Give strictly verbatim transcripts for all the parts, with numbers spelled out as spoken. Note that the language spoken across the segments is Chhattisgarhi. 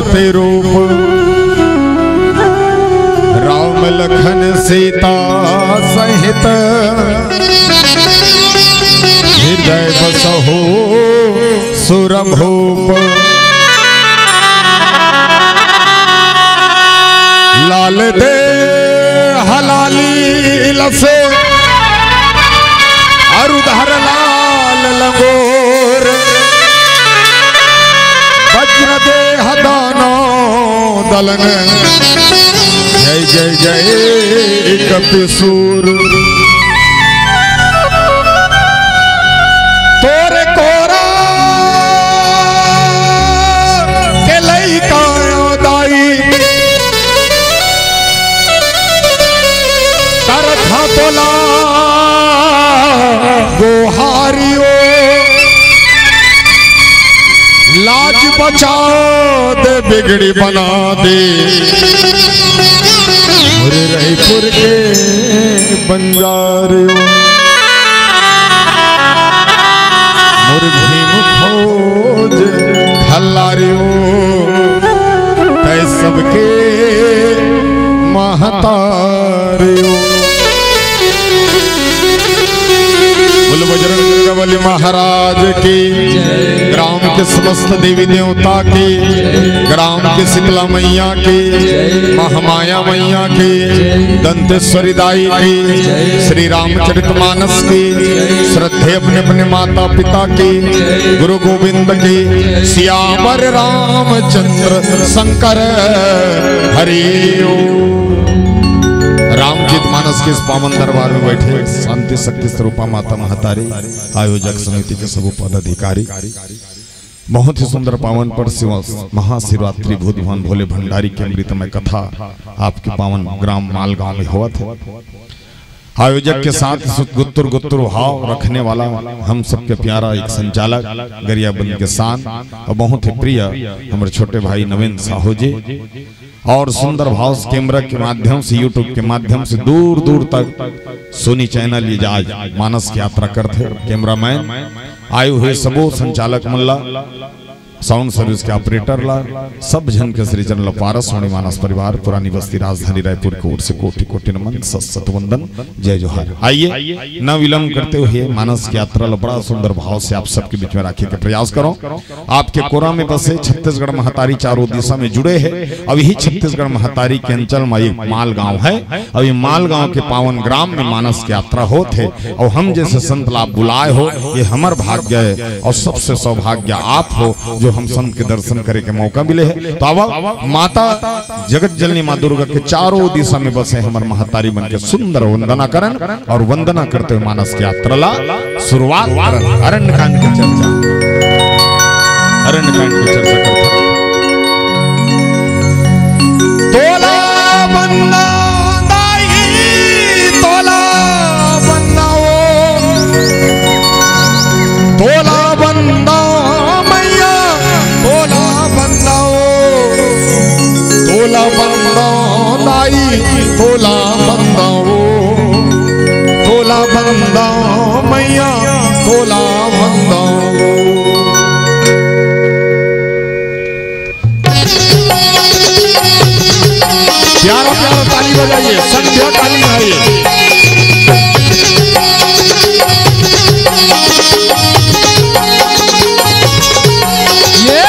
ते रूप, राम लखन सीता सहित, हृदय बसहु सुरभूप। लाल देह लाली लसे, अरु धर लाल लंगोर। वज्र देह दानव दलन, जय जय जय कपिसूर। तोरे कोरा के लइका दाई, करथा तोला गोहारियो। लाज बचा दे, बिगड़ी बना दे, मोरे रईपुर के बंजारियो। मोर भीम खोज खल्लारियो, तै सबके महतारियो। बोल बजरंग बली महाराज की, ग्राम के समस्त देवी देवता की, ग्राम के शीतला मैया की, महामाया मैया की, दंतेश्वरी दाई की, श्री रामचरित मानस की, श्रद्धे अपने अपने माता पिता की, गुरु गोविंद की, सियावर रामचंद्र शंकर हरि ओम। रामचरित मानस के इस पावन दरबार में बैठे शांति शक्ति स्वरूपा माता महतारी, आयोजक समिति के सब पदाधिकारी, बहुत ही सुंदर पावन पर्व शिव महाशिवरात्रि भूत भवन भोले भंडारी के अमृतमय कथा आपके पावन ग्राम मालगांव में होवत हे। आयोजक के साथ गुत्तुर गुत्तुर भाव रखने वाला हम सबके प्यारा एक संचालक गरियाबंद के शान और बहुत ही प्रिय हमारे छोटे भाई नवीन साहू जी, और सुंदर भाव से कैमरा के माध्यम से, YouTube के माध्यम से दूर दूर तक सोनी चैनल ये आज मानस की यात्रा करथे। कैमरामैन आए हुए सबो संचालक मन ला, साउंड सर्विस के ऑपरेटर ला, सब झन के श्री चरण ला पारस सोनी मानस परिवार पुरानी बस्ती राजधानी रायपुर की ओर से कोटि कोटि नमन, सत सत वंदन, जय जोहार। आइए, न विलंब करते हुए मानस की यात्रा ला बड़ा सुंदर भाव से आप सबके बीच में राखे के प्रयास करो। आपके कोरा में बसे छत्तीसगढ़ महतारी चारों दिशा में जुड़े हे। अब यही छत्तीसगढ़ महतारी के अंचल में एक मालगांव हे। अब ये मालगांव के पावन ग्राम में मानस की यात्रा होत हे। और हम जैसे संत ला आप बुलाए हो, ये हमर भाग्य हे और सबसे सौभाग्य आप हो जो हम संत के दर्शन करे के मौका मिले हे। तो अब माता जगत जननी माँ दुर्गा के चारों दिशा में बसे हमर महतारी मन के सुंदर वंदना करन और वंदना करते हुए मानस के यात्रा ला शुरुआत करन। अरण्यकांड की चर्चा, अरण्यकांड की चर्चा करते हैं। तोला बंदा दाई, तोला बंदा ओ, तोला बंदा मैया, तोला बंदा ओ, तोला बंदा दाई, तोला बंदा ओ, तोला बंदा मैया, तोला बंदा ओ। प्यारा प्यारा ताली बजाइए, संध्या काली है ये। ये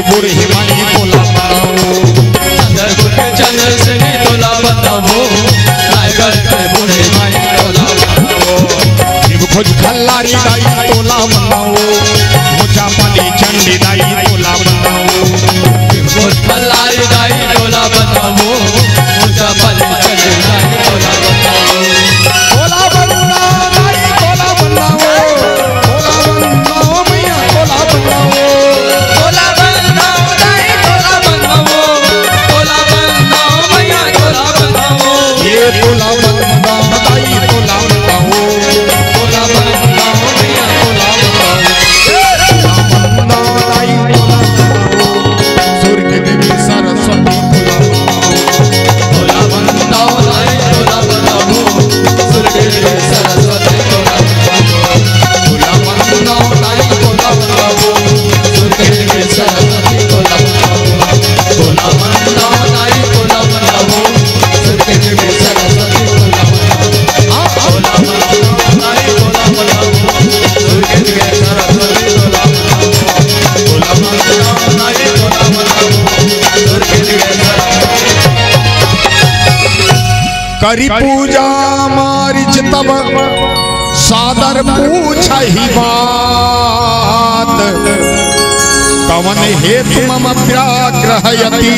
बूढ़ी माई तोला बनाओ। चंद्रपुर के चंद्रसेनी तोला बनाओ। रायगढ़ के बूढ़ी माई तोला बनाओ। भोज भल्लारी दाई तोला बनाओ। मुचापाली चंडी दाई तोला बनाओ। भोज भल्लारी दाई तोला बनाओ। मुचापाली चंडी दाई तोला बनाओ। तोला बनाओ दाई, तोला बनाओ। तोला बनाओ मैया, तोला बनाओ। तोला बनाओ दाई, तोला बनाओ। तोला बनाओ मैया, तोला बनाओ। ये तोला बनाओ दाई, तोला बनाओ। तोला बनाओ मैया, तोला बनाओ। ये तोला बनाओ दाई, तोला बनाओ। स्वर्ग देवी सरस्वती तोला बनाओ। तोला बनाओ दाई, तोला बनाओ। स्वर्ग देवी सरस्वती तोला बनाओ। तोला बनाओ दाई, तोला बनाओ। स्वर्ग देवी सरस्वती तोला बनाओ। तोला बनाओ दाई, तोला बनाओ। स्वर्ग देवी सरस्वती तोला बनाओ। हाँ, तोला बनाओ दाई, तोला बनाओ। स्वर्ग देवी सरस्वती तोला बनाओ। करी पूजा मारिच तब सादर पूछहि बात, कवन हेतु मम व्याग्रह यति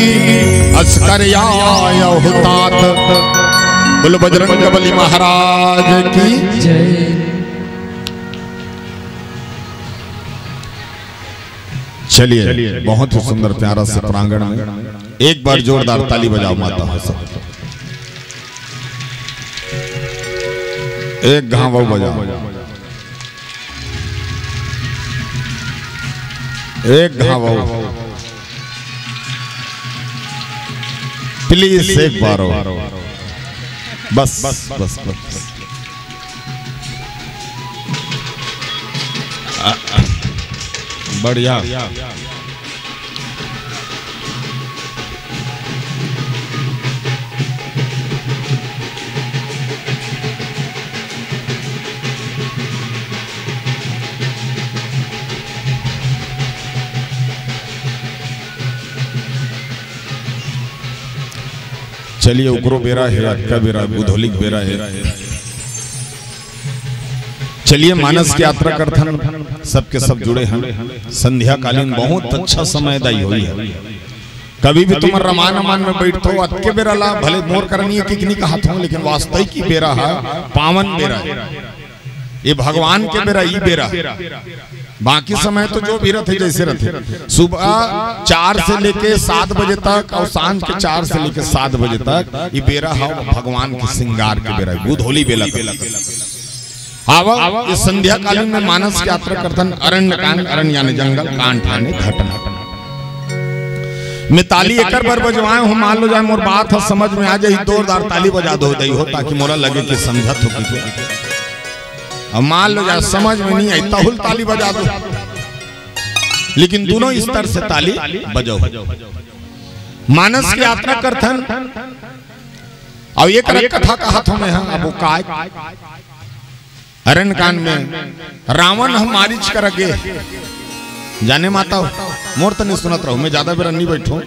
असकर आयहु तात। बोलो बजरंग बली महाराज की। चलिए, बहुत ही सुंदर प्यारा से प्रांगण में एक बार जोरदार ताली बजाओ माता हो सब। एक घाव बजाओ, एक घाव। प्लीज एक बार और। बस, बस, बस, बस। आ, आ, बढ़िया। चलिए, ओकरो बेरा हे, अतका बेरा, गुधौली के बेरा हे। चलिए, मानस के यात्रा करथन, सबके सब जुड़े हन। संध्याकालीन बहुत अच्छा समय दाई होई हे। कभी भी तुमन रमान अमान में बैठथो, अतके बेरा ला भले मोर करनी हे कि नहीं कहत हों, लेकिन वास्तविक ई बेरा हे, पावन बेरा हे। ये भगवान के बेरा, ई बेरा। बाकी समय तो जो भी रथे, जैसे रथे। सुबह चार से लेके सात बजे तक और सांझ के चार से लेके सात बजे तक ये बेरा हे भगवान के श्रृंगार के बेरा, गुधौली बेला तक। आवा, ये संध्याकालीन में मानस के यात्रा करथन, अरण्य कांड, अरण्य यानी जंगल, कांड यानी घटना। मैं ताली एकर बर बजवाए हों, मान लो जाए मोर बात ह समझ में आ जाही, जोरदार ताली बजा दो दई हो, ताकि मोला लगे कि समझत हो कि। अब मान लो जाए समझ में नहीं आई, तहुल ताली बजा दो, लेकिन दोनों स्तर से ताली बजाओ। मानस के यात्रा करथन, अउ एक कथा कहत हों मैं, हाँ, अब वो काय अरण्य कांड में रावण ह मारिच करा गे। जाने माता हो, मोर तनी सुनत रहो, मैं ज्यादा बेरा नहीं बैठो,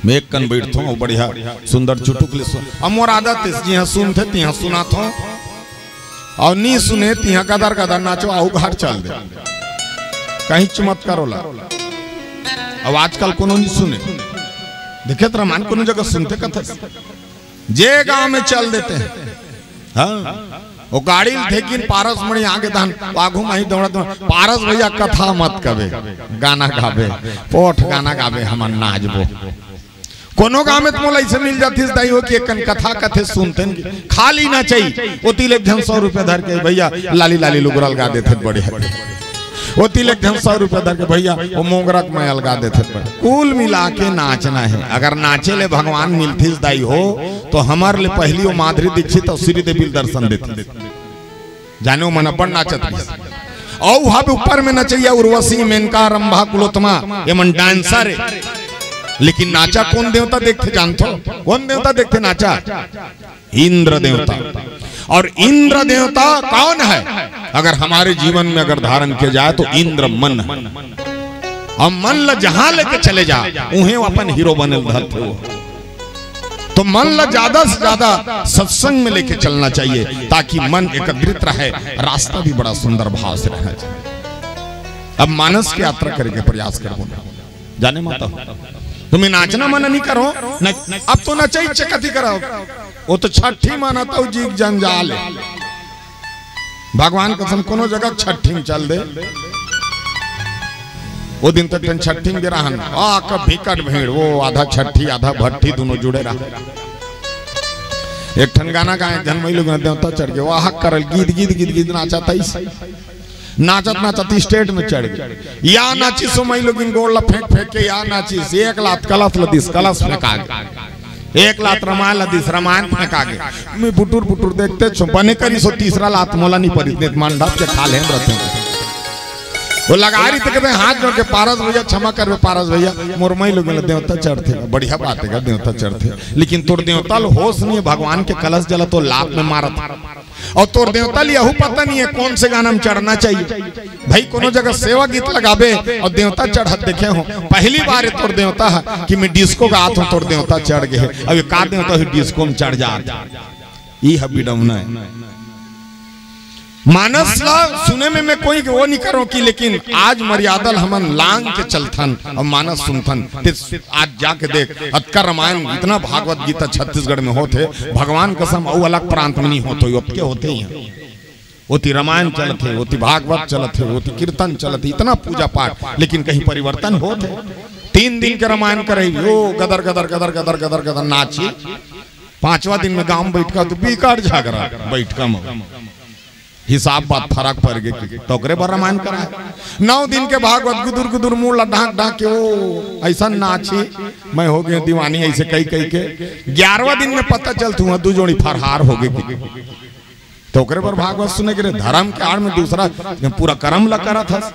मैं एक कन बैठथों अउ बढ़िया सुंदर चुटुक ले सुन। अब मोर आदत हे, जिहां सुनथे तिहां सुनाथों, अउ नहीं सुने तिहां गदर गदर नाचो, अउ घर चल दे। कहीं चमत्कार होला। अब आजकल कोनो नहीं सुने, देखे त रमान कोनो जगह सुनथे कथा। जे गांव में चल देते हैं। हाँ, वो गाड़ी ल ठेकिन पारस मणि आगे तहन आघू माही दौड़त दौड़त, "पारस भैया कथा मत कबे, गाना गाबे, पोठ गाना गाबे, हमन नाचबो।" कोनो गांव में त मोला ऐसे मिल जातिस दाई हो कि एक कन कथा कथे सुनतेन कि खाली ना चाहिए, ओती ले एक झन सौ रुपया धर के, "भैया लाली लाली लुगरा ल गा देथे त बड़े हे।" ओती ले एक झन सौ रुपया धर के, "भैया, वो मोंगरा के मैं अलगा देथे।" कुल मिला के नाचना हे। अगर नाचे ले भगवान मिलथिस दाई हो, तो हमर ले पहली वो माधुरी दीक्षित अउ श्रीदेवी ल दर्शन देथिस। जाने वो मन अपन नाचत रहिस। अउ हब ऊपर में नचइया उर्वशी, मेनका, रंभा, कुलोत्तमा, ये मन dancer हे। लेकिन नाचा कोन देवता देखथे जानथो? कोन देवता देखथे नाचा? इंद्र देवता। और इंद्र देवता कौन है? अगर हमारे जीवन में अगर धारण किया जाए तो इंद्र मन है। अब मन ला जहां लेके चले जा, उहें अपन हीरो बने ल धरथे वो। तो मन ला ज्यादा से ज्यादा सत्संग में लेके चलना चाहिए, ताकि मन एकाग्रित रहे, रास्ता भी बड़ा सुंदर भाव से रहना चाहिए। अब मानस के यात्रा करे के प्रयास करबो ना, जाने माता हो। तुम्हें नाचना मन नहीं करो न, अब तो नचई चकती करो। वो तो छठी मानता हूँ, जीग जंजाल है। भगवान कसम, कोनो जगह छठी में चल दे। वो दिन तक तन छठी में गे रहन, आ, कब भिकट भीड़, वो आधा छठी, आधा भट्ठी, दोनों जुड़े रहा। एक ठन गाना गाए, जनमई लोग देवता चढ़ के, वाह करल, गीत, गीत, गीत, गीत नाचा तईस। नाचत, नाचत स्टेज में चढ़ गए। या नाची सो मई लोग इन गोड़ ला फेंक, फेंक के या नाची से एक लात कलश ल दिस, कलश फेंका गए। एक लात रामायण ला दिस, रामायण फेंका गए। मैं बुटुर, बुटुर देखते छो, बने करी सो तीसरा लात मोला नहीं परी, नहीं तो मंडप के खा लेन रहते हैं। वो लगा रही तो कहते, हाथ जोड़ के, "पारस भैया, क्षमा करबे पारस भैया, मोर मई लोग ल देवता चढ़थे।" बढ़िया बात है, देवता चढ़थे, लेकिन तोर देवता ल होश नहीं है, भगवान के कलश जला तो लात में मारत। और तोर देवता ल यहू पता नहीं है कौन से गाना में चढ़ना चाहिए। भाई, कोनो जगह सेवा गीत लगाबे और देवता चढ़त देखे हो, पहली बार है तोर देवता है कि मैं डिस्को गात हूँ, तोर देवता चढ़ गए है। अब ये का देवता है डिस्को में चढ़ जात? ई ह विडम्बना है। मानस ला सुने में मैं कोई वो नहीं करो कि, लेकिन आज मर्यादा ल हमन लांग के चलथन और मानस सुनथन। ते आज जाके देख, अतका रामायण, इतना भागवत गीता छत्तीसगढ़ में होत है, भगवान कसम, अउ अलग प्रांत में नहीं होत हो, ओतके होते ही हैं। ओती रामायण चलत है, ओती भागवत चलत है, ओती कीर्तन चलत है, इतना पूजा पाठ, लेकिन कहीं परिवर्तन होत है? तीन दिन के रामायण करे, वो गदर गदर गदर गदर गदर गदर नाची। पांचवा दिन में गांव में बैठका तो बिकट झगड़ा बैठका में। हिसाब बात फरक पड़ गए कि तो ओकरे बर रामायण कराए। नौ दिन के भागवत गुदुर गुदुर मुंह ला ढांक ढांक के वो ऐसा नाची, मैं हो गए दीवानी ऐसे कही कही के। ग्यारहवा दिन में पता चलत हुआ दू जोड़ी फरहार हो गए कि तो ओकरे बर भागवत सुने के रे धर्म के आड़ में दूसरा पूरा कर्म ला करत हस।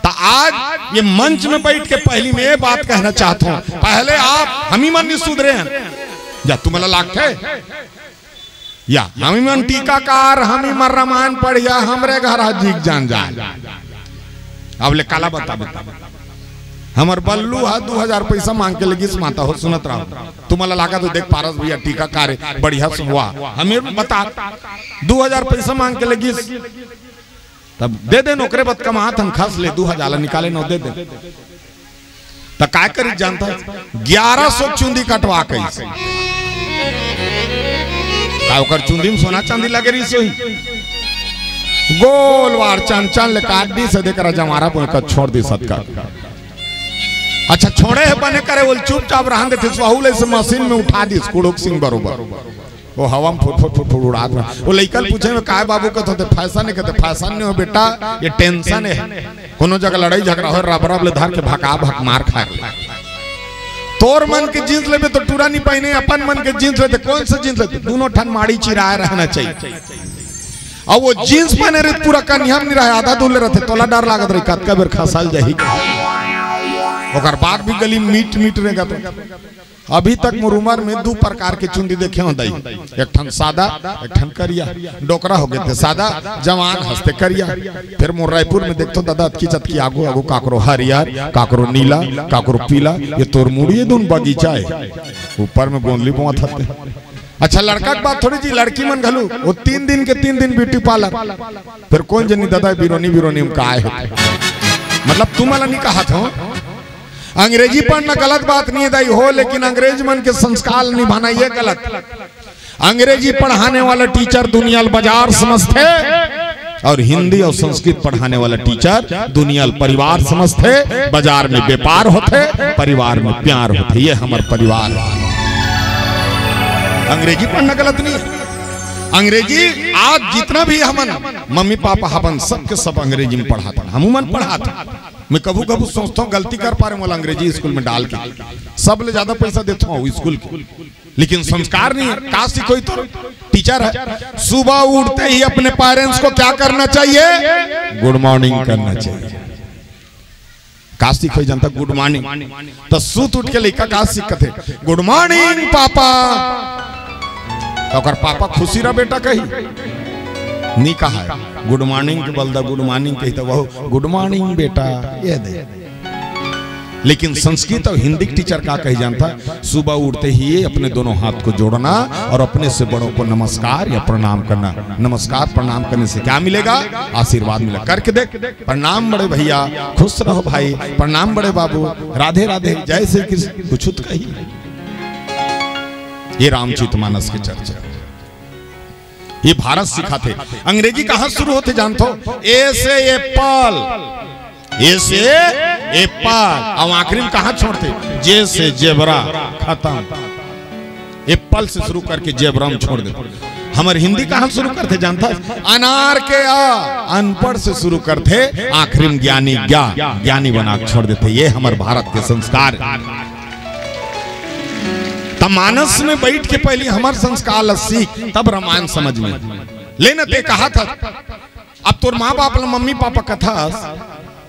त आज ये मंच में बैठ के पहली मैं ये बात कहना चाहता हूँ, पहले आप हम ही मन नहीं सुधरे हैं। जा तुमला लागथे या हम ही मन टीकाकार, हम ही मन रामायण पढ़िया, हमरे घर हा जीग जान जाए। अब ले काला बता बता। हमर बल्लू हा दू हजार पैसा मांग के लगिस माता हो, सुनत रहो। तुम्हाला लागा तो देख पारस भैया टीकाकार है, बढ़िया सुनवा। हमें बता, दू हजार पैसा मांग के लगिस, तब दे दे, ओकरे बत कमा तनखा से ले दू हजार ला निकाले न दे दे। त काय करी जानता? ग्यारह सौ चुंदी कटवा कइस। का ओकर चुंदी में सोना चांदी लगे रही सोही? गोलवार चन चन ले काट दी से देकर जमारा बोल कर छोड़ दी सतका। अच्छा छोड़े है बने करे, वो चुपचाप रहन देते, वहू ले से मशीन में उठा दी कुड़ुक सिंह बरोबर। वो हवा में फुट फुट फुट फुट उड़ात रहा। वो लइका ल पूछे में काय बाबू कहत होते, फैशन है कहते, फैशन नहीं हो बेटा, ये टेंशन है। कोनो जगह लड़ाई झगड़ा हो, रब रब ले धर के भका भक मार खा के। तोर मन के जींस लेबे तो टूरा नहीं पहने, अपन मन के जींस लेते, कौन सा जींस लेते? दोनों ठन माड़ी चिराए रहना चाहिए। अब वो जींस पहने रहे पूरा कन्हैया में नहीं रहे, आधा दूर ले रहते, तोला डर लागत रही कतका बेर खसल जाही। ओकर बाद भी गली मीट मीट रहेगा तो अभी तक मोर उमर में दू प्रकार के चुंदी देखे हो दाई, एक ठन सादा, एक ठन करिया। डोकरा हो गए थे सादा, जवान हंसते करिया। फिर मोर रायपुर में देखतो दादा अतकी चतकी आगू आगू काकरो हरियर, काकरो नीला, काकरो पीला। ये तोर मुड़िए धुन बगीचा है, ऊपर में गोंदली बोआ था। अच्छा लड़का के बात थोड़ी जी, लड़की मन घलू वो तीन दिन के तीन दिन ब्यूटी पार्लर। फिर कौन जनी दादा बिरोनी बिरोनी में का है, मतलब तुम्हाला नहीं कहा था। अंग्रेजी पढ़ना गलत बात नहीं है दाई हो, लेकिन अंग्रेज मन के संस्कार निभाना ये गलत। अंग्रेजी पढ़ाने वाला टीचर दुनिया ल बाजार समझथे और हिंदी और संस्कृत पढ़ाने वाला टीचर दुनिया ल परिवार समझथे। बाजार में व्यापार होथे, परिवार में प्यार होथे। ये हमर परिवार। अंग्रेजी पढ़ना गलत नहीं है। अंग्रेजी आज जितना भी हमन मम्मी पापा हवन सबके सब अंग्रेजी में पढ़ाथन, हमू मन पढ़ाथन। मैं कभू कभू सोचता हूँ गलती कर पा रहे मोला अंग्रेजी स्कूल में डाल के, सब ले ज्यादा पैसा देता हूँ स्कूल के, लेकिन संस्कार नहीं है। का सीखोई तो टीचर है, सुबह उठते ही अपने पेरेंट्स को क्या करना चाहिए? गुड मॉर्निंग करना चाहिए। का सीखोई जनता गुड मॉर्निंग। तो सूत उठ के लइका का सीखत है, गुड मॉर्निंग पापा। तो ओकर पापा खुशी रहा बेटा कही, नहीं कहा है गुड मॉर्निंग के बलदा गुड मॉर्निंग कही, तो वह गुड मॉर्निंग बेटा, ये दे। लेकिन संस्कृत और हिंदी के टीचर का कही जानता, सुबह उठते ही ये अपने दोनों हाथ को जोड़ना और अपने से बड़ों को नमस्कार या प्रणाम करना। नमस्कार प्रणाम करने से क्या मिलेगा? आशीर्वाद मिलेगा। करके देख, प्रणाम बड़े भैया, खुश रहो भाई, प्रणाम बड़े बाबू, राधे राधे, जय श्री कृष्ण, कुछ तो कही। ये रामचरित मानस के चर्चा। ये भारत सिखाथे। अंग्रेजी कहाँ शुरू होथे जानथो? ए से एप्पल, ए से एप्पल। अब आखिरी में कहाँ छोड़थे? जे से जेबरा, खत्म। एप्पल से शुरू करके जेबरा में छोड़ देथे। हमर हिंदी कहाँ शुरू करथे जानथस? अनार के अ, अनपढ़ से शुरू करथे, आखिरी में ज्ञानी ज्ञा, ज्ञानी बना के छोड़ देथे। ये हमर भारत के संस्कार। त मानस में बैठ के पहली हमर संस्कार ल सीख, तब रामायण समझ में। लेना ते कहा था, अब तोर माँ बाप ल मम्मी पापा कथस,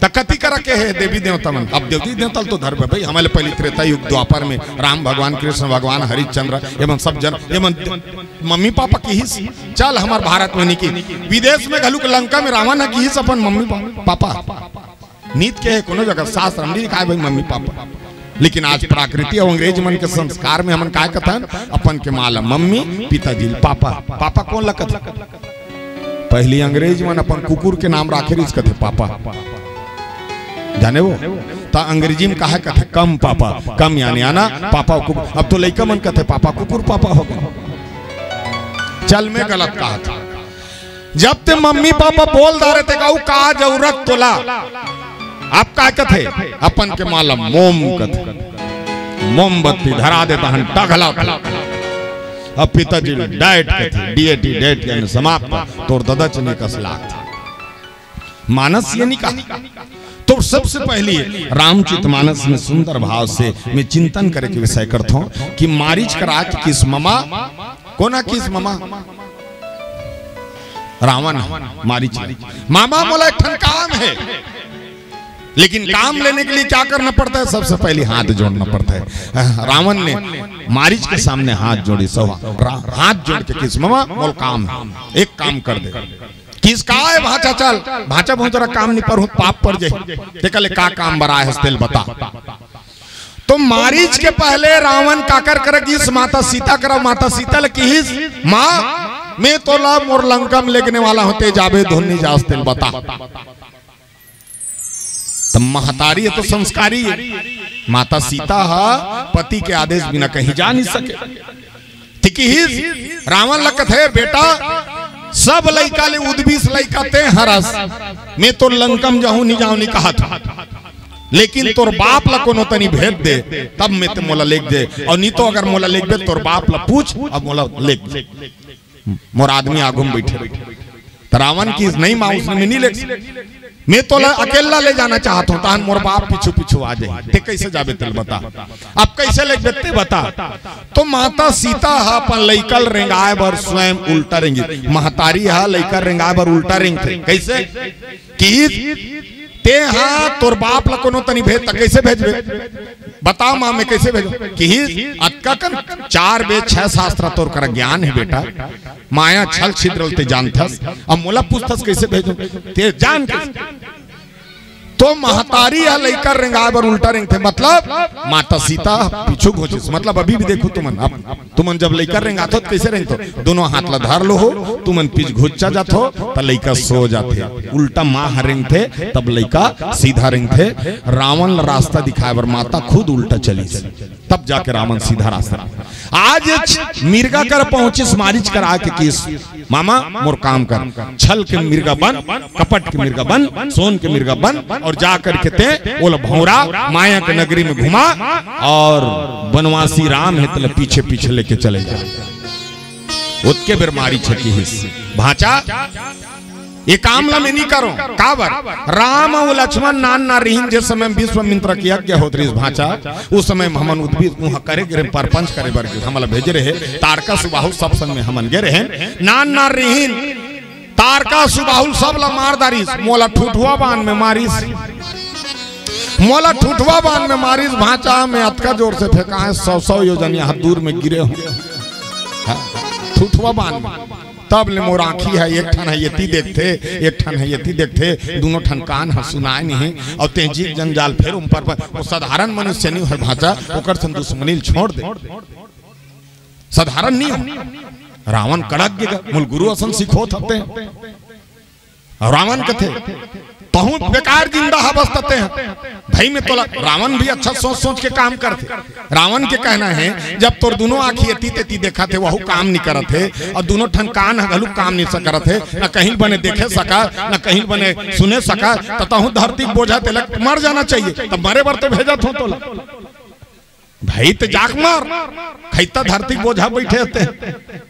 त कति करा के हे देवी देवता मन। अब देवी देवता ल तो धरबे भाई, हमले पहली त्रेता युग द्वापर में राम भगवान, कृष्ण भगवान, हरिश्चंद्र, एमन सब जन, एमन मम्मी पापा किहिस, चल हमर भारत में नहीं की, विदेश में घलुक लंका में रावण ह किहिस अपन मम्मी पा-, पापा। नीत के हे कोनो जगह शास्त्र हम नहीं लिखाए भाई मम्मी पापा। लेकिन आज प्राकृति और अंग्रेज मन के संस्कार में हमन काय कथन, अपन के माँ ल मम्मी, पिताजी ल पापा। पापा कोन ल कथे? पहली अंग्रेज मन अपन कुकुर के नाम राखे रिहिस कथे पापा। जाने वो? त अंग्रेजी में काहे कथे कम पापा, कम यानी आना पापा कुकुर। अब तो लइका मन कथे पापा कुकुर पापा हो गए। चल मैं गलत कहा था। जब ते मम्मी पापा बोल डारे ते कहू का जरूरत तोला? अब का कथे? अपन के माँ ल मोम कथे। मोमबत्ती धरा देता हन टघला। अब पिताजी डाइट कथे, डीएटी डाइट यानी समाप्त, तोर ददा चने कस लागथे। मानस ये नहीं कहा। तो सबसे पहले रामचरित मानस में सुंदर भाव से मैं चिंतन करे के विषय करत हूँ कि मारीच करा के किस ममा, कोना किस ममा? रावण है, मारीच। मामा मोला एक ठन काम है, लेकिन काम लेने के लिए क्या करना पड़ता है? सबसे पहले हाथ जोड़ना पड़ता है। रावण ने मारीच के सामने हाथ जोड़ी, सवा रा-, हाथ जोड़ के किस ममा मोल काम है, एक काम कर दे। किस का है भांचा? चल भांचा, बहुत जरा काम नहीं पर हूँ, पाप पड़ जाए। ते कहले का काम बरा है, तेल बता। तो मारीच के पहले रावण काकर कर गिस, माता सीता करा, माता सीता ल किहिस, माँ मैं तोला मोर लंका में लेगने वाला हूँ, ते जाबे धुन नहीं जास, तेल बता। त महतारी है तो संस्कारी है। माता सीता हा पति के आदेश बिना कहीं जा नहीं सके। त किहिस रावण ल कथे, बेटा, सब लइका ले उदबीस लइका ते हरस, मैं तोर लंका में जाहूं नहीं जाहूं नहीं कहा था, लेकिन तोर बाप ल कोनो तनी भेज दे, तब मैं ते मोला लेग दे, और नहीं तो अगर मोला लेग दे तोर बाप ल पूछ, अब मोला लेग दे। मोर आदमी आगू में बैठे रहे। त रावण किहिस नहीं माँ, उसने मैं नहीं ले, मैं तोला अकेला ले जाना चाहत हूँ, तहन मोर बाप पीछू पीछू आ जाए। ते कैसे जाबे तेल बता, अब कैसे ले बे ते बता। तो माता सीता ह अपन लइकल रेंगाए बर स्वयं उल्टा रेंगी। महतारी ह लइकल रेंगाए बर उल्टा रेंगथे। कैसे? कि ते हा तोर बाप ला कोनो तनी भेज, त कैसे भेजबे? बता माँ, मैं कैसे भेजूं? किहिस अतका कन चार वेद छह शास्त्र तोर करा ज्ञान है बेटा, माया छल छिद्र ते जानथस, अब मोला पूछथस कैसे भेजूं? ते जान के। तो महतारी ह लइका रेंगाए बर उल्टा रेंगथे, मतलब माता सीता पीछू घोचिस। मतलब अभी भी देखो तुमन, अब तुमन जब लइका रेंगाथो त कैसे रेंगथो? दोनों हाथ ला धर लो हो, तुमन पीछ घुच्चा जाथो त लइका सो जाथे। उल्टा माँ ह रेंगथे तब लइका सीधा रेंगथे। रावण ला रास्ता दिखाए बर माता खुद उल्टा चलिस, तब जाके रावण सीधा रास्ता। आज मिर्गा कर पहुंचिस, मारीच करा के किहिस, मामा मोर काम कर, छल के मिर्गा बन, कपट के मिर्गा बन, सोन के मिर्गा बन, और जा करके ते ओला भौरा माया के नगरी में घुमा, और बनवासी राम है तेला पीछे पीछे लेके चले जा। ओतके बेर मारीच ह किहिस, भांचा, ये काम ला मैं नहीं करो। काबर? राम अउ लक्ष्मण नान नान रिहिन, जे समय में विश्वामित्र के यज्ञ होत रिहिस भांचा, उस समय में हमन उद्भिद उहाँ करे गे रहे, परपंच करे बर गे, हमला भेजे रहे, ताड़का सुबाहु सब संग में हमन गे रहे, नान नान रिहिन, ताड़का सुबाहु सब ला मार डारिस, मोला ठुठुआ बांध में मारिस, मोला ठुठुआ बांध में मारिस, भांचा में अतका जोर से फेंकाए, सौ सौ योजन यहाँ दूर में गिरे हूँ। हाँ, ठुठुआ बांध में। त तब ले मोर आँखी ह, एक ठन ह एती देखथे, एक ठन ह एती देखथे, दूनों ठन कान ह सुनाय नहीं। अउ तें जीव जंजाल फेर उम पर, पर, वो साधारण मनुष्य नहीं हर भांचा, ओकर सन दुश्मनी ल छोड़ दे। साधारण नहीं हो। रावण कड़क गे गा, मोला गुरु असन सिखोत हते। अउ रावण कथे, "तहूँ बेकार जिंदा हवस तते ह।" भाई में तोला, रावण भी अच्छा सोच सोच के काम करथे। रावण के कहना है, जब तोर दूनों आँखी एती तेती देखथे, वहू काम नहीं करत हे, अउ दूनों ठन कान ह घलू काम नहीं स-, करत हे, न कहीं बने देखे सका, न कहीं बने सुने सका, त तहूँ धरती के बोझा तेला मर जाना चाहिए, तब मरे बर तो भेजत हो तोला। भाई त जाके मर, खैता धरती के बोझा बैठे हते।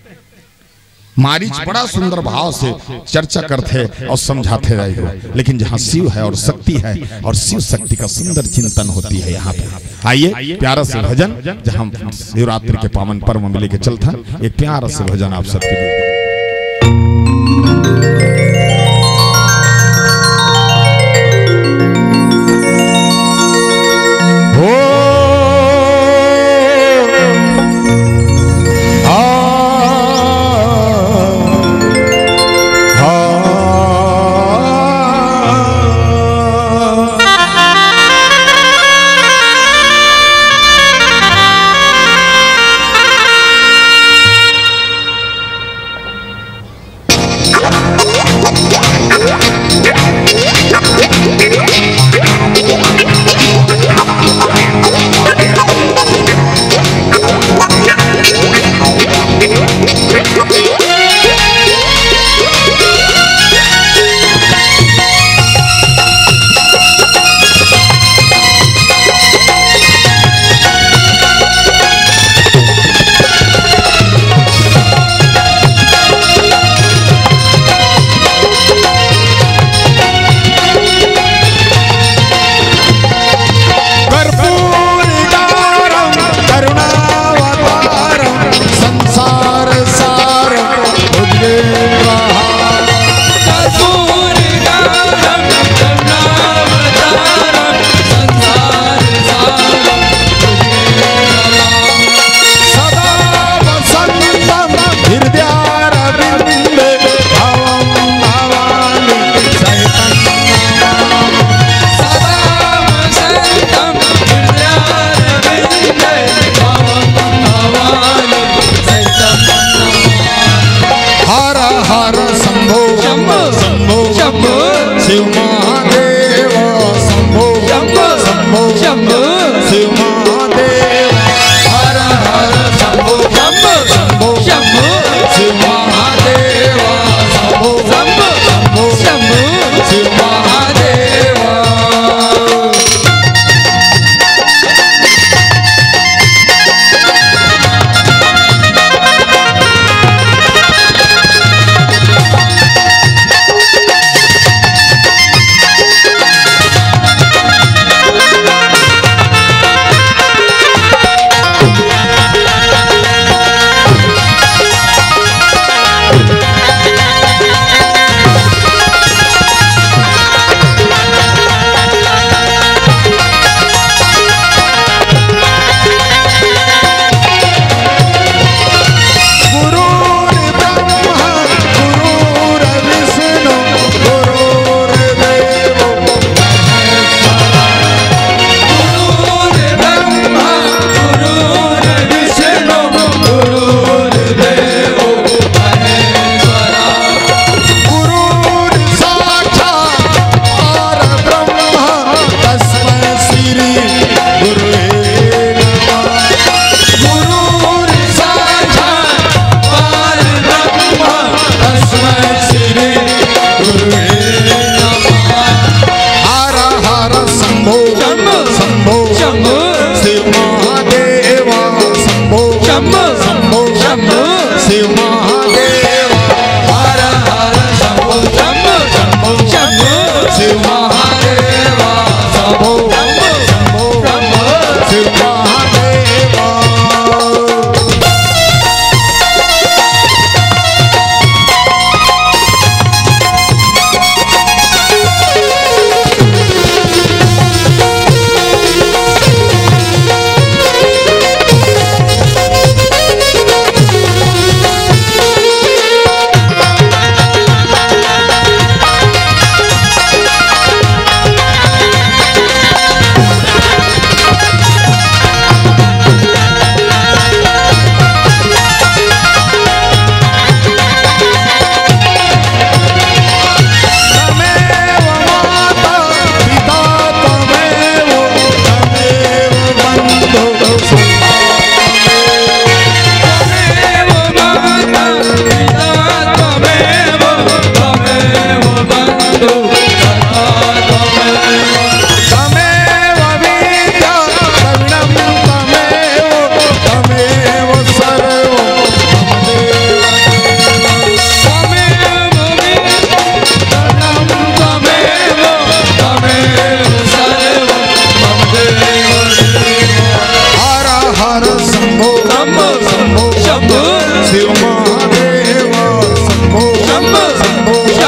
मारीच बड़ा सुंदर भाव से चर्चा करथे अउ समझाथे रहे हो, लेकिन जहाँ शिव है और शक्ति है और शिव शक्ति का सुंदर चिंतन होती है यहाँ पे। आइए, प्यारा से भजन, जहाँ शिवरात्रि के पावन पर्व में लेके चलता, एक प्यारा से भजन आप सबके लिए।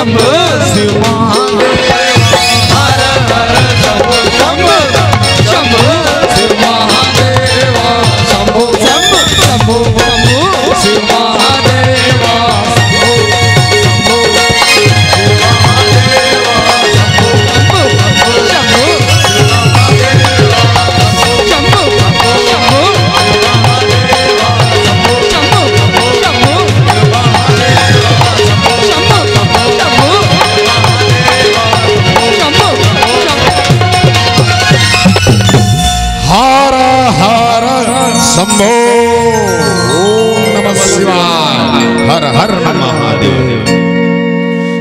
शंभो शिव महादेव, हर हर शंभो, शंभो, शंभो शिव महादेव, शंभो, शंभो, शंभो, शंभो शिव महादेव, शंभो, शंभो शिव महादेव, शंभो, शंभो, शंभो हर हर शंभो। ओम नमः शिवाय। हर हर महादेव।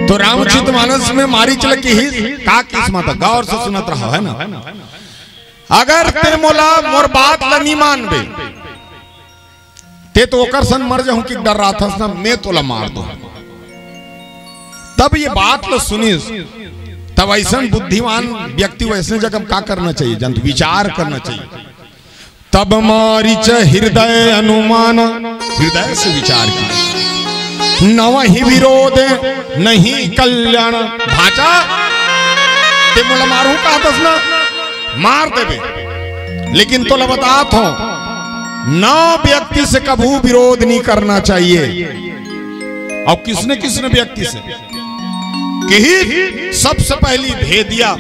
तो रामचरित मानस में मारीच ल किहिस, का किहिस माता, गौर से सुनत रहो, है ना? अगर ते मोला, मोर बात ल नी मानबे, ते तो ओकर सन मर जाहूं कि डर्राथस ना, मैं तोला मार दूं। तब ये बात ल सुनिस, तब अइसन बुद्धिमान व्यक्ति वइसने जगह का करना चाहिए, जन विचार करना चाहिए। तब मारीच हृदय अनुमान, हृदय से विचार की, नवहि विरोध नहीं कल्याण। भाचा, ते मोला मारहूं कहतस ना, मार देबे, लेकिन तोला बतात हों, नौ व्यक्ति से कभू विरोध नहीं करना चाहिए। अउ किसने किसने व्यक्ति से किहिस, सबसे पहली भेदिया,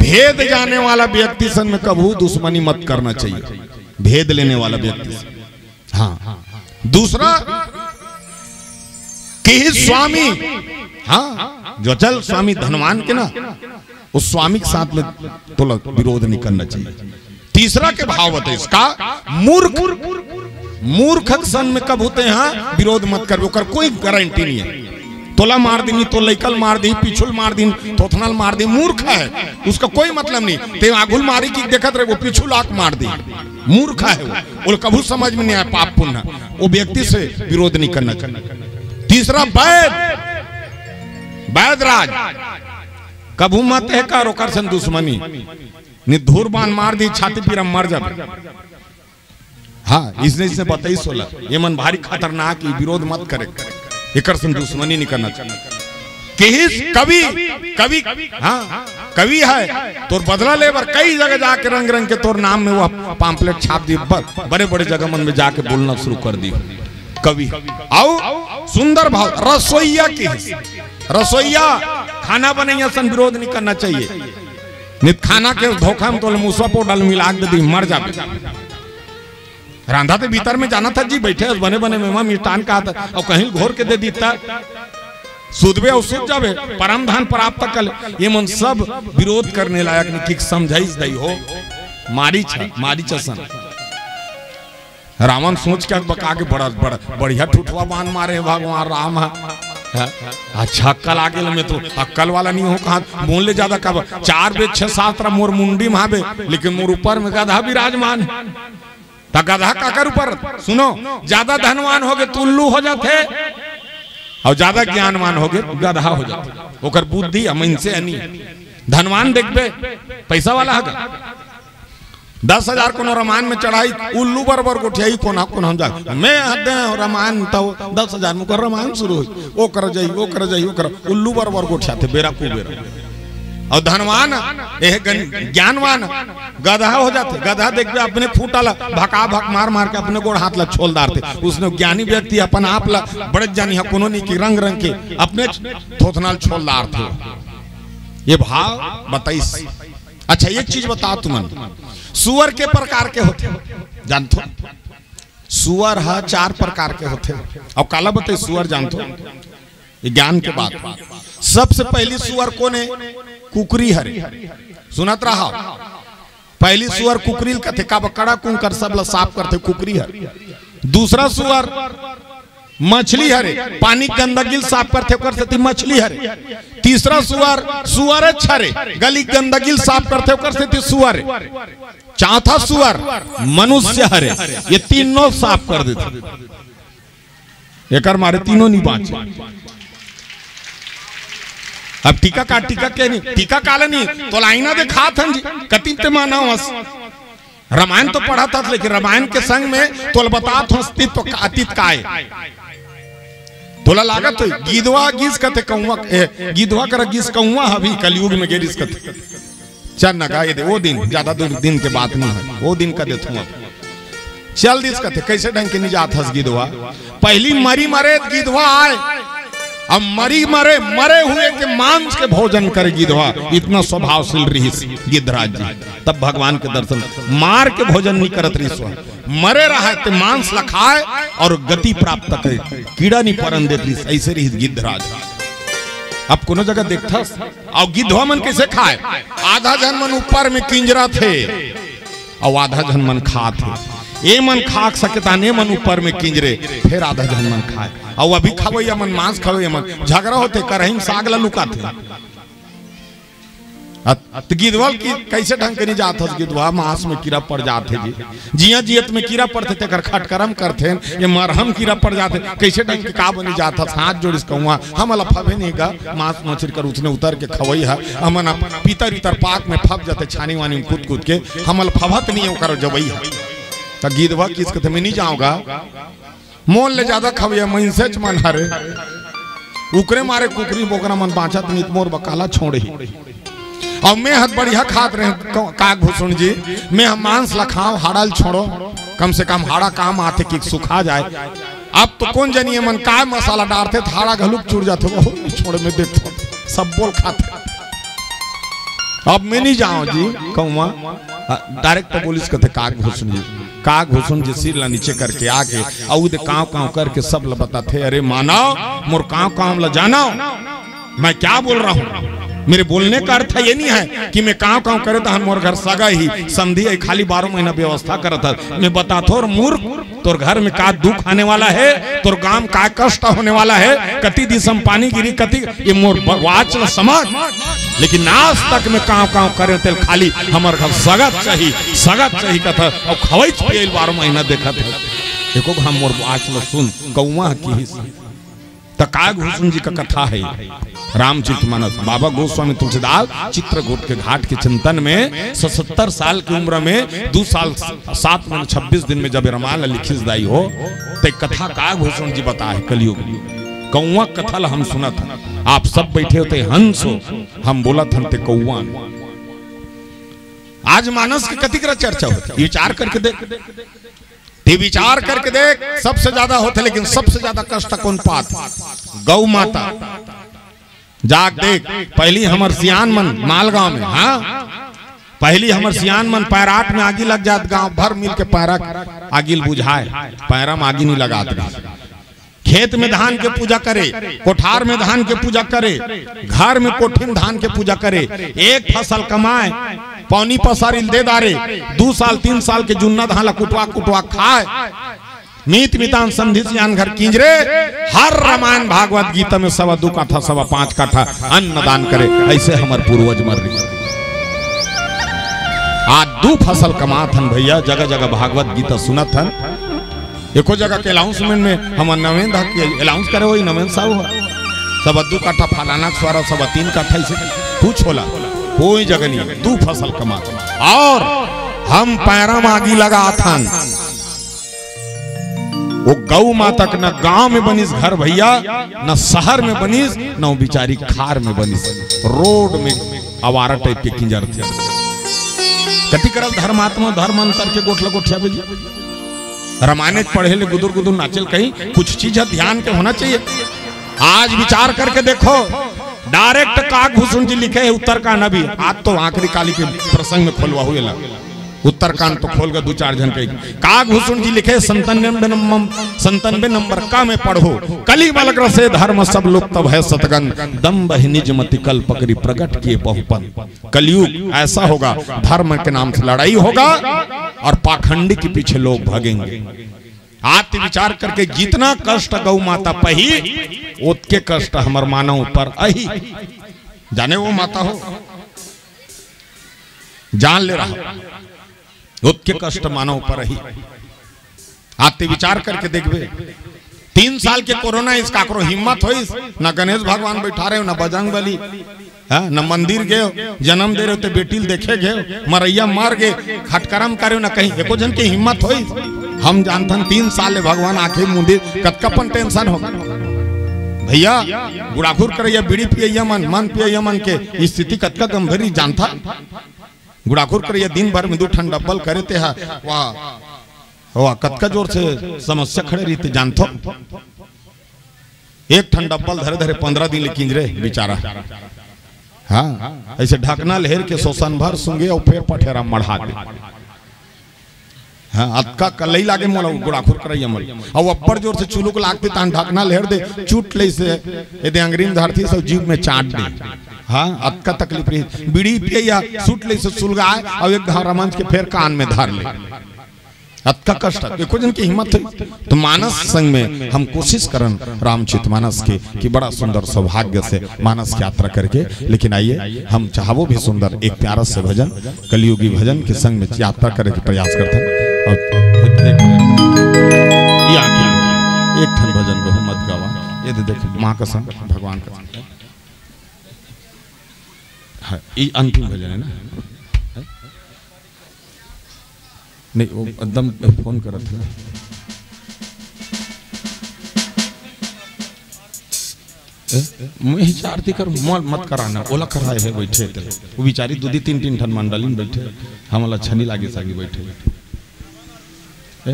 भेद जाने वाला व्यक्ति सन में कभू दुश्मनी मत करना चाहिए, भेद लेने वाला व्यक्ति से। हाँ, दूसरा किहिस स्वामी, हाँ, जो चल स्वामी धनवान के ना, उस स्वामी के साथ में तोला विरोध नहीं करना चाहिए। तीसरा के भाव बते इसका, मूर्ख, मूर्ख के सन में कभू ते हा विरोध मत करबे, ओकर कोई गारंटी नहीं है। तोला मार दिही, तो लइका ल मार दिही, पीछू ल मार दिही, थोथना ल मार दिही, मूर्ख है, उसका कोई मतलब नहीं। ते आगू ल मारी कि देखत रहे, वो पीछू ल आके मार दिही, मूर्ख है वो, वो कभू समझ में नहीं आए पाप पुण्य, वो व्यक्ति से विरोध नहीं करना चाहिए। तीसरा वैद, वैद राज, कभू मत हे कर ओकर सन दुश्मनी, नहीं धूर बान मार दिही, छाती पीरा मर जाबे। हाँ, इसने, इसने बताइस ओला, ये मन भारी खतरनाक, ये विरोध मत करे, एकर सन दुश्मनी नहीं करना चाहिए। किहिस कवि, कवि, हाँ, कवि है, तोर बदला ले बर कई जगह जाके रंग रंग के तोर नाम में वो pamphlet छाप दिही, ब-, बड़े बड़े जगह मन में जाके बोलना शुरू कर दिही कवि। अउ सुंदर भाव, रसोइया किहिस, रसोइया खाना बनइया सन विरोध नहीं करना चाहिए, नहीं त खाना के धोखा में तोला मुसवा पाउडर मिला के दे दिही, मर जाबे। रांधा ते भीतर में जानत हस जी, बइठे हस बने बने मेवा मिष्ठान खात हस, अउ कहीं घोर के दे दिही त सूतबे अउ सूत जाबे, परम धन प्राप्त कर ले। ये मन सब विरोध करने लायक नहीं, कि समझाइस दई हो, मारीच, मारीच असन। रावण सोच के बका के बड़ा, बड़ा बढ़िया ठुठवा बान मारे हे भगवान राम ह। हैं? अच्छा अक्कल आ गेल, मैं तो अक्कल वाला नहीं हों कहा, मोर ले ज्यादा का चार वेद छह शास्त्र मोर मुंडी में हावे, लेकिन मोर ऊपर में गधा विराजमान हे। त गधा काकर ऊपर? सुनो, ज्यादा धनवान होगे त उल्लू हो जाथे, अउ ज्यादा ज्ञानवान होगे त गधा हो जाथे। ओकर बुद्धि अमन से अनी। धनवान देखबे, पैसा वाला हगा, दस हजार कोनो रामायण में चढ़ाही, उल्लू बरोबर गोठियाही, कोना कोना हम जा, मैं हद रामायण, तो दस हजार में ओकर रामायण शुरू होही, ओकर जाही, ओकर जाही, ओकर, उल्लू बरोबर गोठियाथे बेरा कुबेरा। अउ धनवान, एह गन-, ज्ञानवान गधा हो जाथे। गधा देखबे, अपने खूंटा ला भका भक मार मार के अपने गोड़ हाथ ला छोल डारथे। उसने ज्ञानी व्यक्ति अपन आप ला बड़े जानी ह, कोनो नहीं कि रंग रंग के अपने थोथना ल छोल डारथे। ये भाव बताइस। अच्छा, एक चीज बताओ तुमन, सुअर के प्रकार के होथे, जानथो? सुअर ह चार प्रकार के होथे। अउ काला बताइस सुअर, जानथो? ये ज्ञान के बात। सबसे पहली सुअर कोन हे? कुकरी हरे। सुनत रहा, पहली सुअर कुकरी ल कथे, काबर कड़ा कुंकर सब ल साफ करथे कुकरी हर। दूसरा सुअर मछली हरे, पानी गंदगी ल साफ करथे, ओकर सेती मछली हरे। तीसरा सुअर, सुअरेच हरे, गली गंदगी ल साफ करथे, ओकर सेती सुअर। चौथा सुअर मनुष्य हरे। ये तीनों साफ कर देथे। एकर मारे तीनों नहीं बांचे। अब टीका का, टीका के नहीं, टीका काला नहीं, तोला आईना देखात हन जी, कतिन ते मानवस। रामायण तो पढ़त हस, लेकिन रामायण के संग में तोला बतात हस, अतीत तो, अतीत का हे। ओला लागत होही, गिधवा गिस कथे कौवा, ए, गिधवा करा गिस कौवा, अभी कलयुग में गे रिहिस कथे। चल न गा, ये दे, वो दिन, ज्यादा दूर दिन के बात नहीं है, वो दिन का देथूं अब। चल दिस कथे, कैसे ढंग के नहीं जात हस गिधवा? पहली मरी मरे त गिधवा आय, अब मरी मरे, मरे हुए के मांस के भोजन करे गिधवा, इतना स्वभावशील रिहिस गिद्धराज जी। तब भगवान के दर्शन, मार के भोजन नहीं करत रिहिस वह, मरे रहय ते मांस ल खाय और गति प्राप्त करे, कीड़ा नहीं परन देत रिहिस, ऐसे रिहिस गिद्धराज। अब कोनो जगह देखथस, अउ गिद्धवा मन कैसे खाय? आधा झन मन ऊपर में किंजरत हे, अउ आधा झन मन खात हे। ए मन खा सके ताहन ए मन ऊपर में किंजरे, फेर आधा झन मन खाय। अउ अभी खवइया मन, मांस खवइया मन झगड़ा होथे, करही म साग ल लुकाथे। अत-, त गिधवा ल कि-, कैसे ढंग के नहीं जात हस गिधवा, मांस में कीड़ा पड़ जात हे जी। जिया जियत में कीड़ा पड़थे, तेकर खटकरम करथेन, ये मरहम कीड़ा पड़ जाथे, कैसे ढंग के का बनी जात हस? हाथ जोड़िस कौवा, हमला फबे नहीं गा, मांस मछरी कर उसने उतर के खवई है, हमन अब पीतर इतर पाक में फब जाथे, छानी वानी में कूद कूद के, हमला फबत नहीं है ओकर जबई है। त गिधवा किस कथे, मैं नहीं जाऊंगा, मोर ले ज्यादा खवइया मइनसेच मन हरे, उकरे मारे कुकरी बोकरा मन बांचत नित मोर बकाला छोड़ही। अउ मैं हत बढ़िया खात रहे क-, काग भूषण जी, मैं हम मांस ला खाव, हाड़ा ल छोड़ो, कम से कम हाड़ा काम आथे कि सुखा जाय। अब तो कोन जनी मन काय मसाला डारथे, त हाड़ा घलुक चुर जाथे, बहुत छोड़े में देखथो, सब बोल खाथे। अब मैं नहीं जाओ जी, कहूँ आ, direct तो बोलिस कथे काग भूषण जी। काग भूषण जी सिर ला नीचे करके आके अउ दे कांव कांव करके सब ला बताथे, "अरे मानव, मोर कांव कांव ला जानव, मैं क्या बोल रहा हूँ?" मेरे बोलने का अर्थ ये नहीं है कि मैं कांव कांव करे तहन मोर घर सगा ही समधी है, खाली बारह महीना व्यवस्था करत है। मैं बताथो, और मूर्ख, तोर घर में का दुख आने वाला है, तोर गांव में का कष्ट होने वाला है, कति दिसम पानी गिरी, कति, ये मोर ब-, बात ल समझ। लेकिन आज तक मैं कांव कांव करे तेल खाली हमर घर सगत चाही, सगत चाही कथा, अउ खवई पियई ल बारह महीना देखत है। एको घाम मोर बात ल सुन, कौवा किहिस। त काग भूषण जी का कथा है रामचरित मानस। बाबा गोस्वामी तुलसीदास चित्रकूट के घाट के चिंतन में सतहत्तर साल की उम्र में दू साल सात महीने छब्बीस दिन में जब रामायण लिखिस दाई हो, ते कथा काग भूषण जी बताए कलयुग। कौवा कथा ला हम सुनत हन, आप सब बैठे हो ते हंस हो, हम बोलत हन ते कौवा। आज मानस के कतिक रा चर्चा होथे, विचार करके देख। ते विचार करके देख, सबसे ज्यादा होथे, लेकिन सबसे ज्यादा कष्ट कौन पात? गौ माता। जाग देख, पहली हमर सियान मन मालगांव में, हाँ, पहली हमर सियान मन पैराट में आगी लग जात, गांव भर मिल के पैरा आगी ल बुझाए, पैरा में आगी नहीं लगात रहिस। खेत में धान के पूजा करे, कोठार में धान के पूजा करे, घर में कोठी में धान के पूजा करे, एक फसल कमाए, पौनी पसारी ल दे डारे, दू साल तीन साल के जुन्ना धान ला कुटवा कुटवा खाए, मीत मितान समधी सियान घर किंजरे, हर रामायण भागवत गीता में सवा दू काठा, सवा पांच काठा अन्न दान करे, ऐसे हमर पूर्वज मर रही। आज दू फसल कमात हन भैया, जगह जगह भागवत गीता सुनत हन। एको जगह के announcement में हमर नवेंद्र के announce करे होही, नवेंद्र साहू ह, सवा दू काठा फलाना के स्वारा, सवा तीन काठा, ऐसे कुछ होला, कोई जगह नहीं, दू फसल कमात। और हम पैरा मागी लगात हन। वो गौ माता के न गांव में बनिस घर भैया, न शहर में बनिस, न वो बिचारी खार में बनिस, रोड में आवारा टाइप के किंजर थे। कति करल धर्मात्मा धर्म अंतर के गोठला गोठिया बेजी। रामायण पढ़े ले गुदुर गुदुर नाचेल कहीं, कुछ चीज है ध्यान के होना चाहिए। आज विचार करके देखो, direct काग भूषण जी लिखे है उत्तरकांड। अभी आज तो आखिरी काली के प्रसंग में खोलवा हुए ला। उत्तरकांड तो खोल के दू चार झन कही। काग भूषण जी लिखे संतानवे नंबर, संतानवे नंबर का में पढ़ो, कली मल ग्रसे धर्म सब लोक तब है सतगन, दम्भ ही निज मति कल पकड़ी प्रगट किए बहुपन। कलयुग ऐसा होगा, धर्म के नाम से लड़ाई होगा और पाखंडी के पीछे लोग भागेंगे। आप विचार करके जितना कष्ट गौ माता पही, ओतके कष्ट हमर मानव पर अही। जाने वो माता हो, जान ले रहा, ओतके कष्ट मानव पर अही। आप ते विचार करके देखबे, तीन साल के कोरोना इस काकरो हिम्मत होइस, ना गणेश भगवान बैठा रहे हो, ना बजरंग बली, हाँ, ना मंदिर गए हो, जन्म दे रहे हो ते बेटी ल देखे गए हो, मरैया मर गए, खटकरम करे हो, ना कहीं एको झन के हिम्मत होइस। हम जानथन तीन साल ले भगवान आंखें मूंदे, कतका पन tension होगा। भैया, गुड़ाखुर करइया, बीड़ी पियइया मन, मद पियइया मन के स्थिति कतका गंभीर जानथा? गुड़ाखुर करइया दिन भर में दू ठन डब्बल करे ते ह, वाह, वाह, कतका जोर से समस्या खड़े रहिथे जानथो? एक ठन डब्बल धरे धरे पंद्रह दिन ले किंजरे बिचारा। हाँ, ऐसे ढकना ल हेर के सोसन भर सूंघे अउ फेर पठेरा मढ़ा दे। हाँ, अतका कलई लागे मोला गुड़ाखुर करइया मन। अउ अब्बड़ जोर से चुलुक लागथे तहान ढकना ल हेर दे, चुट ले से एदे अंगरी में धरथे सब जीभ में चाट दे। हाँ, अतका तकलीफ रही। बीड़ी पियइया चुट ले से सुलगाए अउ एक घांव रमंज के फेर कान में धर ले। अतका कष्ट, एको झन के हिम्मत हे। तो मानस संग में हम कोशिश करन रामचरित मानस के, कि बड़ा सुंदर सौभाग्य से मानस की यात्रा करके। लेकिन आइए, हम चाहबो भी सुंदर एक प्यारा से भजन, कलयुगी भजन के संग में यात्रा करे के प्रयास करथन। अउ ये देख, ये आके एक ठन भजन रहू मत गावा, ये दे देख, माँ कसम, भगवान कसम। हाँ, ये अंतिम भजन है ना? है? नहीं, वो एकदम फोन करत हे। ए, मैं ही आरती कर, मोल मत कराना, ओला कराए हे बैठे ते। वो बेचारी दू दी तीन तीन ठन मंडली में बैठे, हमला अच्छा नहीं लागे सागी बैठे। ए?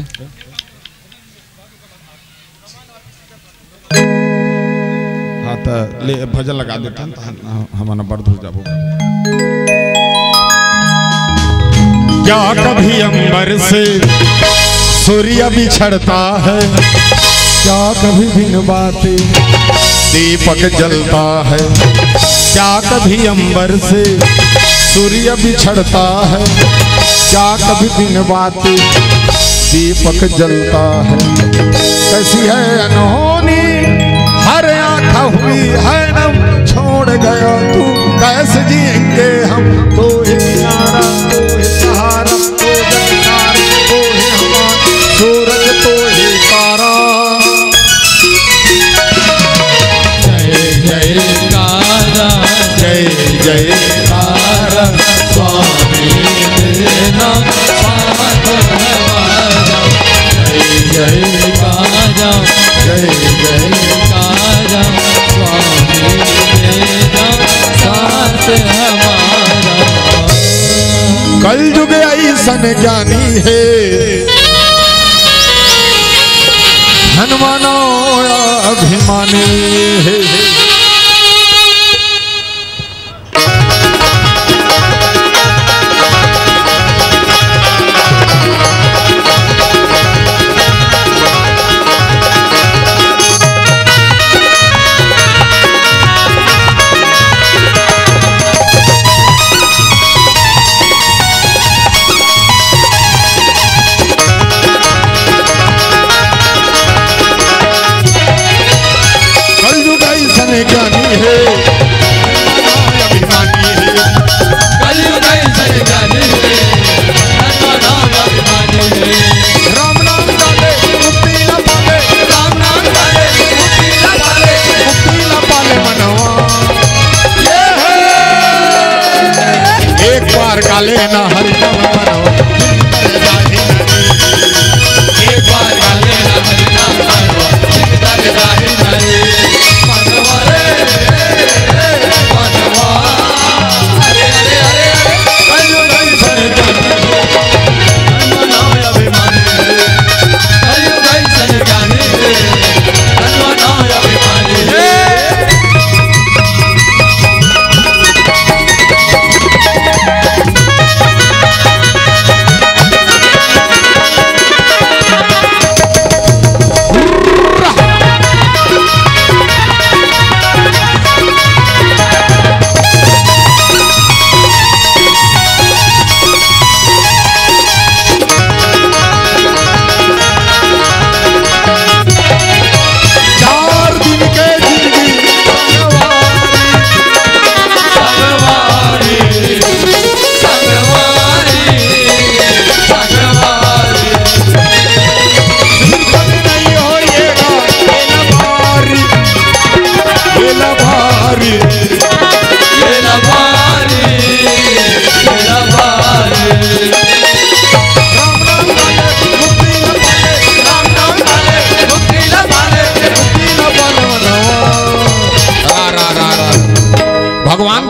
हाँ, त ले भजन लगा देथन, त हम, हम, हमन बड़ दूर जाबो। क्या कभी अंबर से सूर्य बिछड़ता है, क्या कभी बिन बाती दीपक जलता है, क्या कभी अंबर से सूर्य बिछड़ता है, क्या कभी बिन बाती दीपक जलता है। कैसी है अनहोनी, हर आंख हुई है नम, छोड़ गया तू, कैसे जिएंगे हम, तो एक किनारा, तो एक सहारा, तो जगतार, तो है हमारा सूरज, तो है तारा। जय जयकारा, जय जयकारा, स्वामी तेरा साथ हमारा। जय जयकारा, जय जयकारा, स्वामी तेरा साथ हमारा। कलयुग ऐसन ज्ञानी है, हनुमानो अभिमानी है। कलयुग ऐसन ज्ञानी है, अभिमानी है। कलयुग ऐसन ज्ञानी है, अभिमानी है। राम नाम डाले, मुक्ति न पावे। राम नाम डाले, मुक्ति न पावे। मुक्ति न पाले मनवा। ये है। एक बार गाले ना हरि नाम मनवा। एक बार गाले ना हरि नाम मनवा। चार दिन के जिंदगी संगवारी, संगवारी, संगवारी। सिर तक नहीं होएगा, एला भारी, एला भारी, एला भारी, एला भारी। राम नाम वाले मुक्ति न पाले, राम नाम वाले मुक्ति न पाले, मुक्ति न पाले मनवा।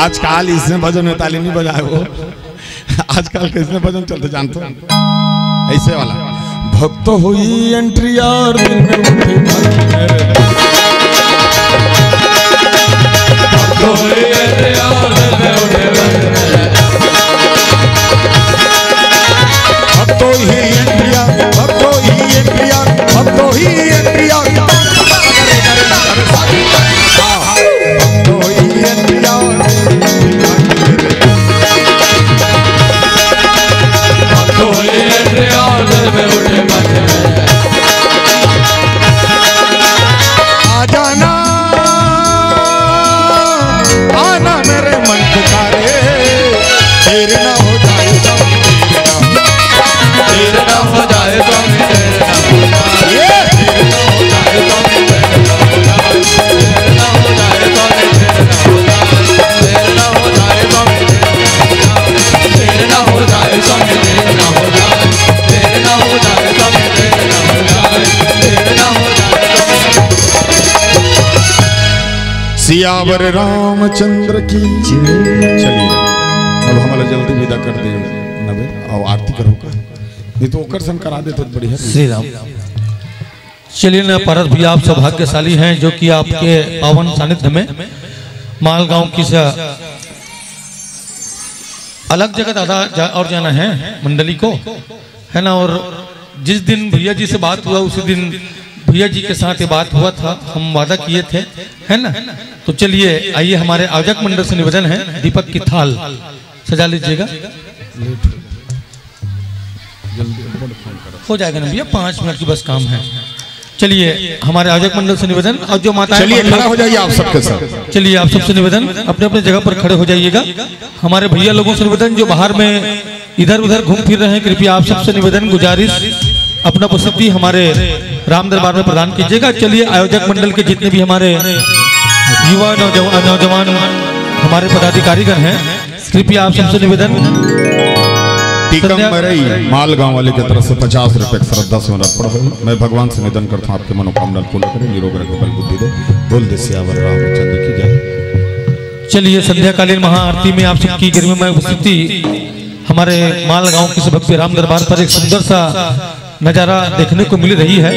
आजकल इसने भजन में ताली नहीं बजाए वो। आजकल कैसे भजन चलते जानते हो? ऐसे वाला। भक्त हुई एंट्री यार दिल में उठे भक्त मेरे। भक्त हुई एंट्री यार दिल में उठे भक्त मेरे। भक्त ही एंट्री यार, भक्त ही एंट्री यार, भक्त ही एंट्री यार। आ जाना, आना मेरे मन पुकारे, देर ना हो जाए। सियावर रामचंद्र की जय। चलिए, अब हमला जल्दी विदा कर दे नबे, और आरती करो का, नहीं तो ओकर सन करा देते तो बढ़िया रही। श्री राम। चलिए ना पारस भैया, आप सौभाग्यशाली हैं जो कि आपके पावन सानिध्य में मालगांव की से अलग जगह दादा जा, और जाना है मंडली को, है ना। और जिस दिन भैया जी से बात हुआ उसी दिन भैया जी के साथ ये बात हुआ था, हम वादा किए थे, है ना? तो चलिए, आइए, हमारे आयोजक मंडल से निवेदन है, दीपक की थाल सजा लीजिएगा। हो जाएगा ना भैया, पाँच मिनट की बस काम है। चलिए, हमारे आयोजक मंडल से निवेदन, और जो माताएं, चलिए, खड़ा हो जाइए आप सबके साथ। चलिए, आप सबसे निवेदन, अपने अपने जगह पर खड़े हो जाइएगा। हमारे भैया लोगों से निवेदन, जो बाहर में इधर उधर घूम फिर रहे हैं, कृपया आप सबसे निवेदन, गुजारिश, अपना उपस्थिति हमारे राम दरबार में प्रदान कीजिएगा। चलिए, आयोजक मंडल के जितने भी हमारे युवा नौजवान, नौजवान हमारे पदाधिकारीगण हैं, कृपया आप सबसे निवेदन। टीकम संध्या मरई माल गांव वाले की तरफ से पचास रुपए का श्रद्धा सुमन अर्पण हो। मैं भगवान से निवेदन करता हूँ, आपके मनोकामना पूर्ण करे, निरोग रखे, बल बुद्धि दे। बोल दे सियावर रामचंद्र की जय। चलिए, संध्याकालीन महाआरती में आप सबकी गरिमामय उपस्थिति। हमारे माल गांव के सौभाग्य राम दरबार पर एक सुंदर सा नजारा देखने को मिल रही है।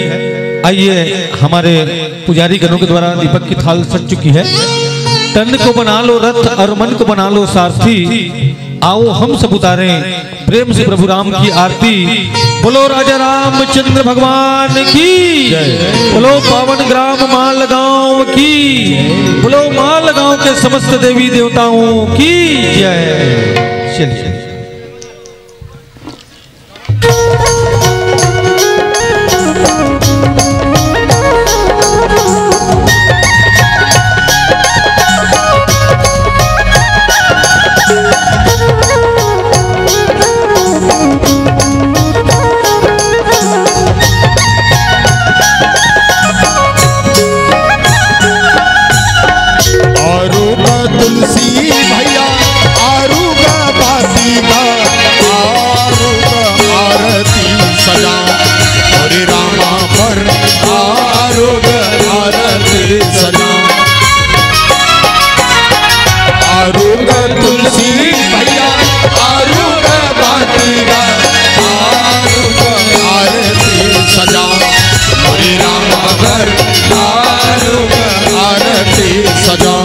आइए, हमारे पुजारी गणों के द्वारा दीपक की थाल सज चुकी है। तन को बना लो रथ और मन को बना लो सारथी, आओ हम सब उतारें प्रेम से प्रभु राम की आरती। बोलो राजा रामचंद्र भगवान की, बोलो पावन ग्राम मालगांव की, बोलो मालगांव के समस्त देवी देवताओं की जय। चलिए। आरुग तुलसी भैया, आरुग बाती गा, आरुग आरती सजा, हरे रामा पर आरुग आरती सजा। आरुग तुलसी भैया, आरुग बाती गा, आरुग आरती सजा, हरे रामा पर आरुग आरती सजा।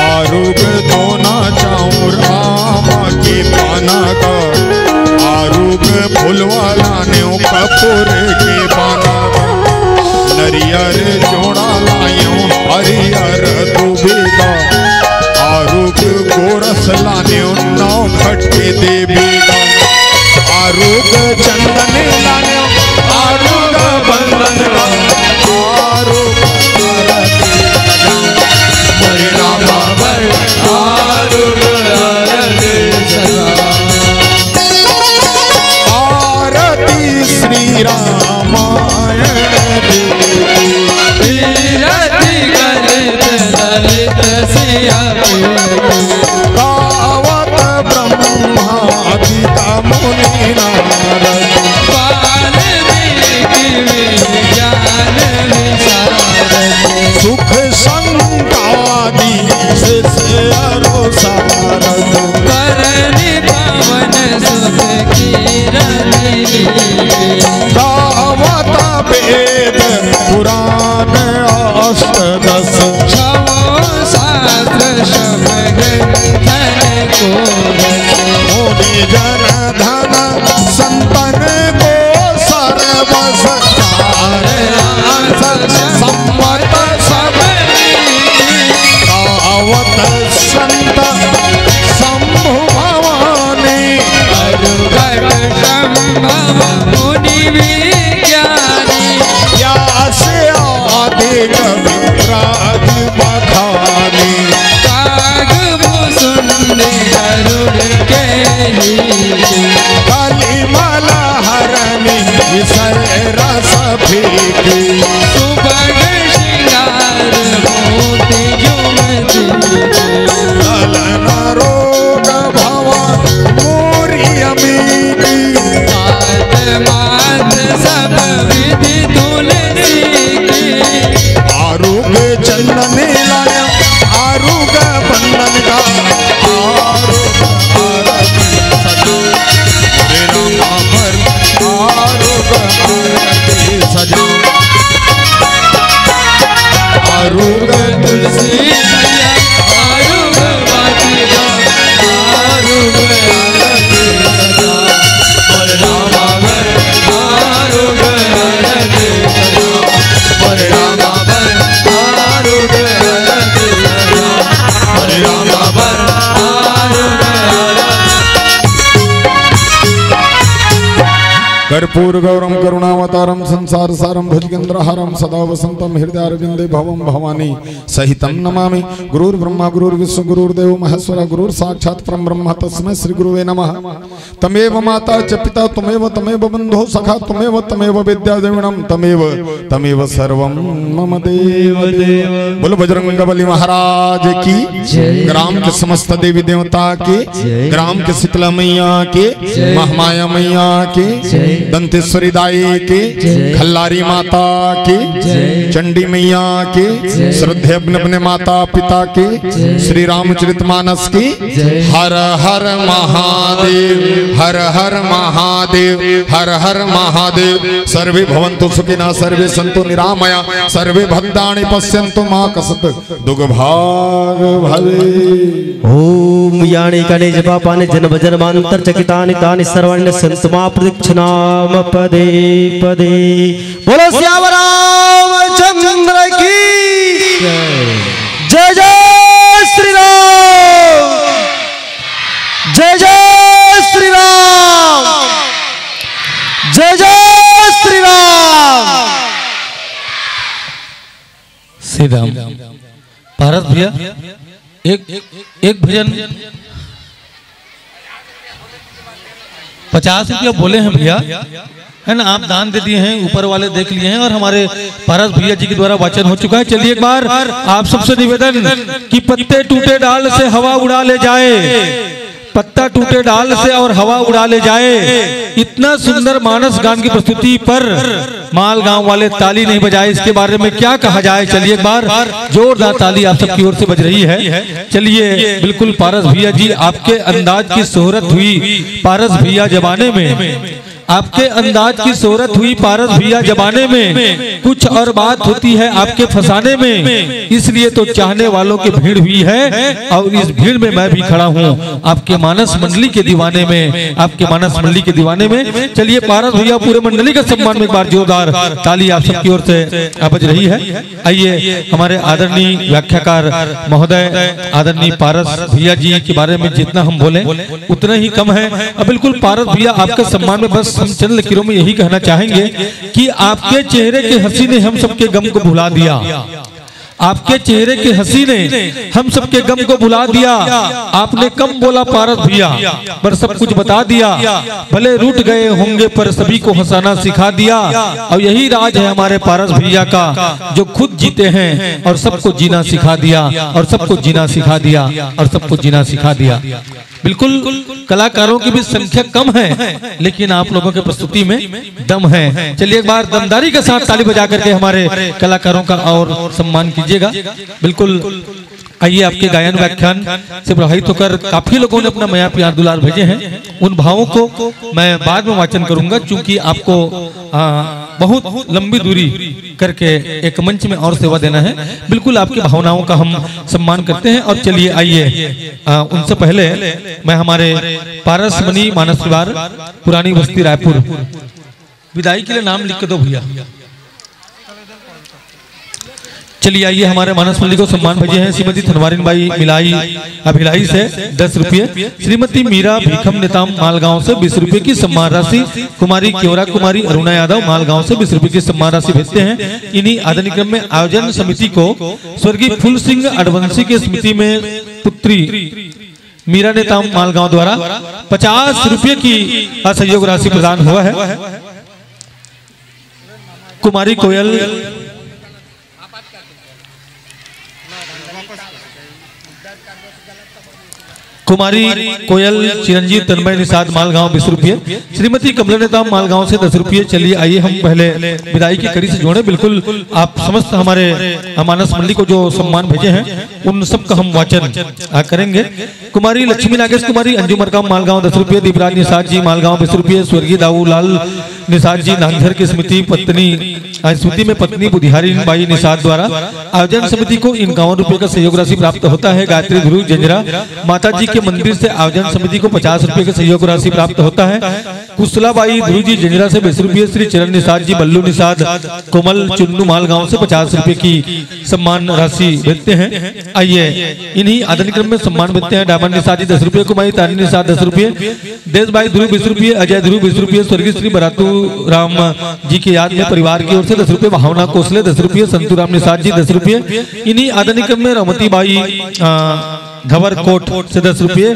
आरुग दोना चाउर आमा के पाना गा, आरुग फुलवा लानेव कपूर के पाना गा, नरियर जोड़ा लाएव हरियर दूबी गा, आरुग गोरस लानेव नौ खट्टी देवी गा। आरुग चंदन लाने, आरुग बंदन, आरुग आरती सजा। हरे रामा बर, आरुग आरती सजा। आरती श्री रामायण की। आरती ललित ललित सिया की। गावत ब्रह्मा पिता मुनि नारद। वाल्मीकि विज्ञान विशारद। सुख संगादि से अरो सारद। परनि पावन सुत कीरति। गावत वेद पुराण अष्टदश। छवो शास्त्र सब ग्रंथन को रच। मुनि जन धन संतन को सर्वस। चार आस सम्मत सब नीति। गावत संत शंभु भवानी। अरुगत संभव मुनि विज्ञानी। व्यास आदि कवि राज बखानी। काग मुसुंद गरुड़ के नीति। कलिमल हरनि विषय रस फीकी। सुभग श्रृंगार मोति जुम दीकी। ललन रोग भव मोरि अमीकी। कर्पूर गौरम करुणावतारम संसार सारम भुजगेंद्रहारम सदा वसंतम हृदयारविंदे भवम भवानी सहितम नमामि। गुरुर्ब्रह्मा गुरुर्विष्णु गुरुर्देव महेश्वर गुरुर्साक्षात् परम ब्रह्म तस्मै श्री गुरुवे नमः। तमेव माता च पिता त्वमेव तमेव बंधो सखा त्वमेव तमेव विद्या द्रविणम तमेव तमेव सर्वम मम देव देव। बोलो बजरंग बली महाराज की जय। ग्राम के समस्त देवी देवता की जय। ग्राम के शीतला मैया की जय। महामाया मैया की जय। दंतेश्वरी दाई की जय। खल्लारी माता की जय। चंडी मैया की जय। श्रद्धे अपने अपने माता पिता की जय। श्री रामचरित मानस की जय। हर हर महादेव हर हर महादेव हर हर महादेव। सर्वे भवंतु सुखिना सर्वे संतु निरामया सर्वे भद्राणि पश्यंतु माँ कश्चित दुख भाग भवे। ओम यानि कानि जपापानि जन्म जन्मांतर चकितानि तानि सर्वाणि नश्यंतु मा प्रदक्षिणाम पदे पदे। बोलो सियावर रामचंद्र की जय। जय श्री राम। जय जय श्री राम। जय जय श्री राम। श्री राम। पारस भैया, एक एक भजन पचास रुपया बोले हैं भैया, है ना, आप दान दे दिए हैं, ऊपर वाले देख लिए हैं और हमारे पारस भैया जी के द्वारा वाचन हो चुका है। चलिए एक बार आप सबसे निवेदन कि पत्ते टूटे डाल से हवा उड़ा ले जाए, पत्ता टूटे डाल से और हवा उड़ा ले जाए। इतना सुंदर मानस गान की प्रस्तुति पर मालगांव वाले ताली नहीं बजाए, इसके बारे में क्या कहा जाए? चलिए एक बार जोरदार ताली आप सबकी ओर से बज रही है। चलिए बिल्कुल पारस भैया जी, आपके अंदाज की शोहरत हुई पारस भैया जमाने में, आपके अंदाज की शोहरत हुई पारस भैया जमाने में। कुछ और बात होती है आपके फसाने में, इसलिए तो चाहने वालों की भीड़ हुई है और इस भीड़ में मैं भी खड़ा हूँ आपके मानस मंडली के दीवाने में, आपके मानस मंडली के दीवाने में। चलिए पारस भैया पूरे मंडली के सम्मान में एक बार जोरदार ताली आप सबकी ओर से बज रही है। आइए हमारे आदरणीय व्याख्याकार महोदय आदरणीय पारस भैया जी के बारे में जितना हम बोलें उतना ही कम है। अब बिल्कुल पारस भैया आपके सम्मान में बस हम चंद लकीरों में यही कहना चाहेंगे कि आपके चेहरे की हंसी ने हम सबके गम को भुला दिया। आपके चेहरे की हंसी ने हम सबके गम को भुला दिया। आपने कम बोला पारस भैया, पर सब कुछ बता दिया। भले रूठ गए होंगे पर सभी को हंसाना सिखा दिया। और यही राज है हमारे पारस भैया का, जो खुद जीते हैं और सबको जीना सिखा दिया, और सबको जीना सिखा दिया, और सबको जीना सिखा दिया। बिल्कुल कलाकारों की भी संख्या कम है, लेकिन आप लोगों के प्रस्तुति में दम है। चलिए एक बार दमदारी के साथ ताली बजा करके हमारे कलाकारों का और सम्मान कीजिएगा। बिल्कुल आइए, आपके गायन व्याख्यान से प्रभावित होकर काफी लोगों ने अपना मया प्यार दुलार भेजे हैं। उन भावों को मैं बाद में वाचन करूंगा, क्योंकि आपको, आ, बहुत लंबी दूरी करके एक मंच में और सेवा देना है। बिल्कुल आपकी भावनाओं का हम सम्मान करते हैं। और चलिए आइए, आ, उनसे पहले मैं हमारे पारसमणि मानस विहार पुरानी बस्ती रायपुर विदाई के लिए नाम लिख के दो भैया। चलिए आइए, हमारे मानस मंडली को सम्मान भेजे हैं श्रीमती थनवारिन बाई मिलाई अभिलाई से दस रुपये, श्रीमती मीरा भीखम नेताम मालगांव से बीस रुपये की सम्मान राशि, कुमारी केवरा कुमारी अरुणा यादव मालगांव से बीस रुपये की सम्मान राशि भेजते हैं। इन्हीं आदरणीय क्रम में आयोजन समिति को स्वर्गीय फूल सिंह अडवंशी की स्मृति में पुत्री मीरा नेताम मालगांव द्वारा पचास रुपये की असहयोग राशि प्रदान हुआ है। कुमारी कोयल, कुमारी कोयल, चिरंजीव तन्मय निषाद मालगांव बीस रुपये, श्रीमती कमला नेताम मालगांव से दस रुपये। चलिए आइए, हम पहले विदाई की कड़ी से जोड़ें। बिल्कुल आप समस्त हमारे मानस मंडली को जो सम्मान भेजे हैं, उन सब का हम वाचन, आ, करेंगे। कुमारी लक्ष्मी नागेश कुमारी अंजुम मरकाम मालगांव दस रुपये, दीपराज निषाद जी मालगांव बीस रुपये, स्वर्गीय दाऊ लाल निषाद जी नांझर की स्मृति पत्नी, आ, स्मृति में पत्नी बुधियारिन बाई निषाद द्वारा आयोजन समिति को इक्यावन रुपये का सहयोग राशि प्राप्त होता है। गायत्री ध्रुव जंजरा माता जी के मंदिर से आयोजन समिति को पचास रुपए के सहयोग राशि प्राप्त होता है। कुशलाबाई ध्रुव जी जंजरा से बीस रुपये, श्री चरण निषाद जी बल्लू निषाद कोमल चुन्नू मालगांव से पचास रुपए की सम्मान राशि भेजते हैं। आइए, इन्हीं आदरणीय क्रम में सम्मान भेजते हैं। डायमंड निषाद जी दस रुपये, कुमारी तानी निषाद दस रुपये, देश भाई ध्रुव बीस रुपये, अजय ध्रुव बीस रुपये, स्वर्गीय श्री बरातू राम जी की याद में परिवार की ओर से दस रुपये, भावना कोसले दस रुपये, संतू राम निषाद जी दस रुपये। इन्हीं आदरणीय क्रम में रमती बाई, अ, धवर कोट से दस रुपये,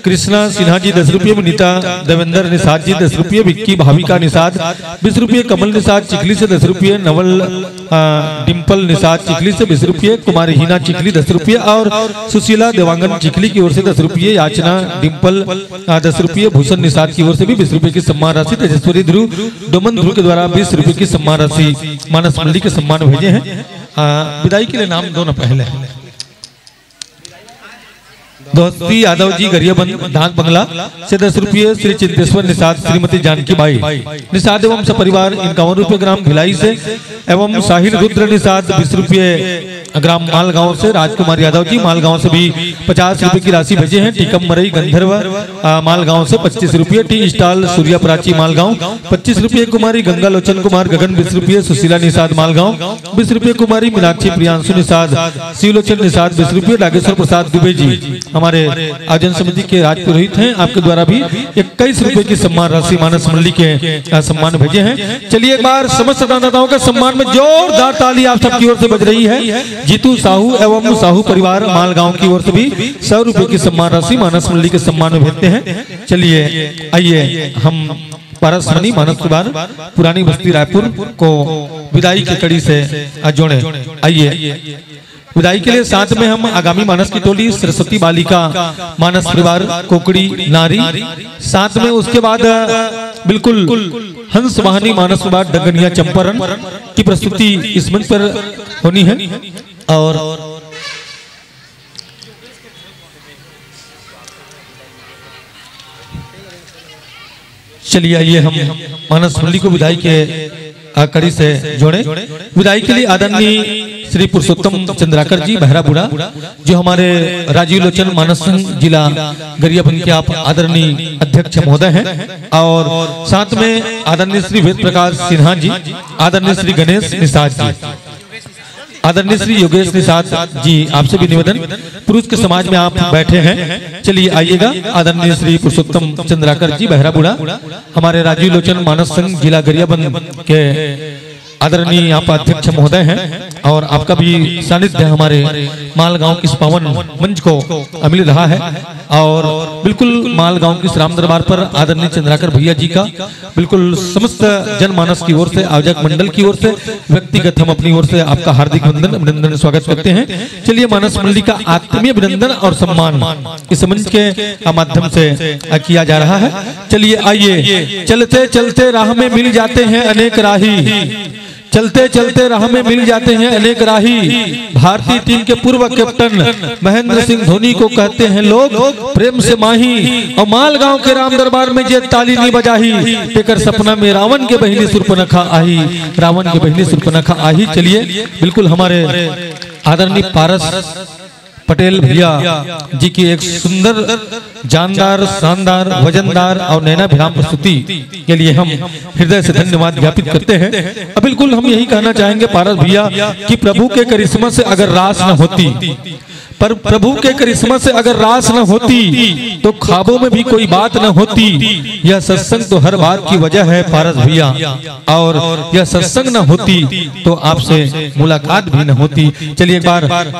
कृष्णा सिन्हा जी दस रुपये, विनीता देवेंद्र निषाद जी दस रुपये, विक्की भाविका निषाद बीस रुपये, कमल निषाद चिखली से दस रुपये, नवल, अ, डिम्पल निषाद चिखली से बीस रुपये, कुमारी हिना चिखली दस रुपये और सुशीला देवांगन चिखली की ओर से दस रुपये, याचना डिम्पल, अ, दस रुपये, भूषण निषाद की ओर से भी बीस रुपये की सम्मान राशि, तेजस्वरी ध्रुव, डोमन ध्रुव के द्वारा बीस रुपये की सम्मान राशि मानस मंडली के सम्मान भेजे हैं। अ, विदाई के लिए नाम दो ना पहले। दोस्ती यादव जी गरियाबंद डाक बंगला से दस रुपये, श्री चिंतेश्वर निषाद, श्रीमती जानकी बाई निषाद एवं सपरिवार इक्यावन रुपये, ग्राम भिलाई से एवं साहिल रुद्र निषाद बीस रुपये, ग्राम मालगांव से राजकुमार यादव जी मालगांव से भी पचास रुपये की राशि भेजे हैं। टीकम मरई गंधर्व, अ, मालगांव से पच्चीस रुपये, टी स्टॉल सूर्या प्राची मालगांव पच्चीस रुपये, कुमारी गंगा लोचन कुमार गगन बीस रुपये, सुशीला निषाद मालगांव बीस रुपये, कुमारी मीनाक्षी प्रियांशु निषाद, शिवलोचन निषाद बीस रुपये, नागेश्वर प्रसाद दुबे जी हमारे आयोजन समिति के राज पुरोहित हैं, आपके द्वारा भी इक्कीस रुपये की सम्मान राशि मानस मंडली के, अ, सम्मान भेजे हैं। चलिए, एक बार समस्त दानदाताओं के सम्मान में जोरदार ताली आप सबकी ओर से बज रही है। जीतू साहू एवं साहू परिवार मालगांव की ओर से भी सौ रुपये की सम्मान राशि मानस मंडली के सम्मान में भेजते हैं। चलिए, आइए, हम पारस मणि मानस परिवार पुरानी बस्ती रायपुर को विदाई की कड़ी से, अ, जोड़े। आइए, विदाई के लिए साथ में हम आगामी मानस की टोली सरस्वती बालिका मानस परिवार कोकड़ी नारी, साथ में उसके बाद, अ, बिल्कुल हंस वाहिनी मानस परिवार डंगनिया चंपारण की प्रस्तुति इस मंच पर होनी है। और चलिए, आइए, हम मानस मंडली को विदाई के, अ, कड़ी से जोड़े। विदाई के लिए आदरणीय श्री पुरुषोत्तम चंद्राकर जी बहराबुड़ा, जो हमारे राजीव लोचन मानस संघ जिला गरियाबंद के आप आदरणीय अध्यक्ष महोदय हैं, और साथ में आदरणीय श्री वेद प्रकाश सिन्हा जी, आदरणीय श्री गणेश निषाद जी, आदरणीय श्री योगेश निषाद जी, आपसे भी निवेदन, पुरुष के समाज में आप बैठे हैं, चलिए आइएगा। आदरणीय श्री पुरुषोत्तम चंद्राकर जी बहराबुड़ा, हमारे राजीव लोचन मानस संघ जिला गरियाबंद के आदरणीय यहाँ पर अध्यक्ष महोदय हैं, और आपका भी सानिध्य हमारे मालगांव के इस पावन मंच को मिल रहा है। और बिल्कुल मालगांव के इस राम दरबार पर आदरणीय चंद्राकर भैया जी का बिल्कुल समस्त जनमानस की ओर से, आयोजक मंडल की ओर से, व्यक्तिगत हम अपनी ओर से आपका हार्दिक वंदन, अभिनंदन, स्वागत करते हैं। चलिए, मानस मंडली का आत्मीय अभिनंदन और सम्मान इस मंच के माध्यम से किया जा रहा है। चलिए, आइए, चलते चलते राह में मिल जाते हैं अनेक राही, चलते चलते राह में मिल जाते हैं अनेक राही। भारतीय टीम के पूर्व कैप्टन महेंद्र सिंह धोनी को कहते हैं लोग, प्रेम से माही, और मालगांव के राम दरबार में जे ताली नहीं बजाही, तेकर सपना में रावण के बहिनी सुर्पनखा आही, रावण के बहिनी सुर्पनखा आही। चलिए, बिल्कुल हमारे आदरणीय पारस पटेल भैया जी की एक सुंदर, जानदार, शानदार, वजनदार और नैनाभिराम प्रस्तुति के लिए हम हृदय से धन्यवाद ज्ञापित करते हैं। अब बिल्कुल हम यही कहना चाहेंगे पारस भैया कि प्रभु के करिश्मा से अगर रास न होती, पर प्रभु के करिश्मा से अगर रास न होती तो ख्वाबों में भी कोई बात न होती। यह सत्संग तो हर बात की वजह है पारस भैया, और यह सत्संग न होती तो आपसे मुलाकात भी न होती। चलिए, एक बार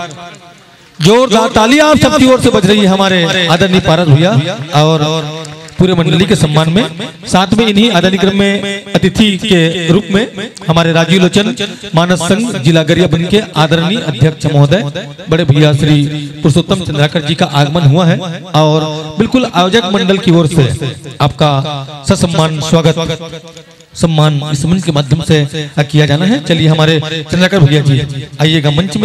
जोरदार ताली आप सबकी ओर से बज रही है हमारे आदरणीय पारस भैया और पूरे मंडली के सम्मान में। साथ में इन्हीं आदरणीय क्रम में अतिथि के रूप में हमारे राजीव लोचन मानस संघ जिला गरियाबंद के आदरणीय अध्यक्ष महोदय बड़े भैया श्री पुरुषोत्तम चंद्राकर जी का आगमन हुआ है, और बिल्कुल आयोजक मंडल की ओर से आपका ससम्मान स्वागत, सम्मान इस मंच के माध्यम से किया जाना है। चलिए, हमारे चंद्राकर भैया जी, आइएगा मंच में।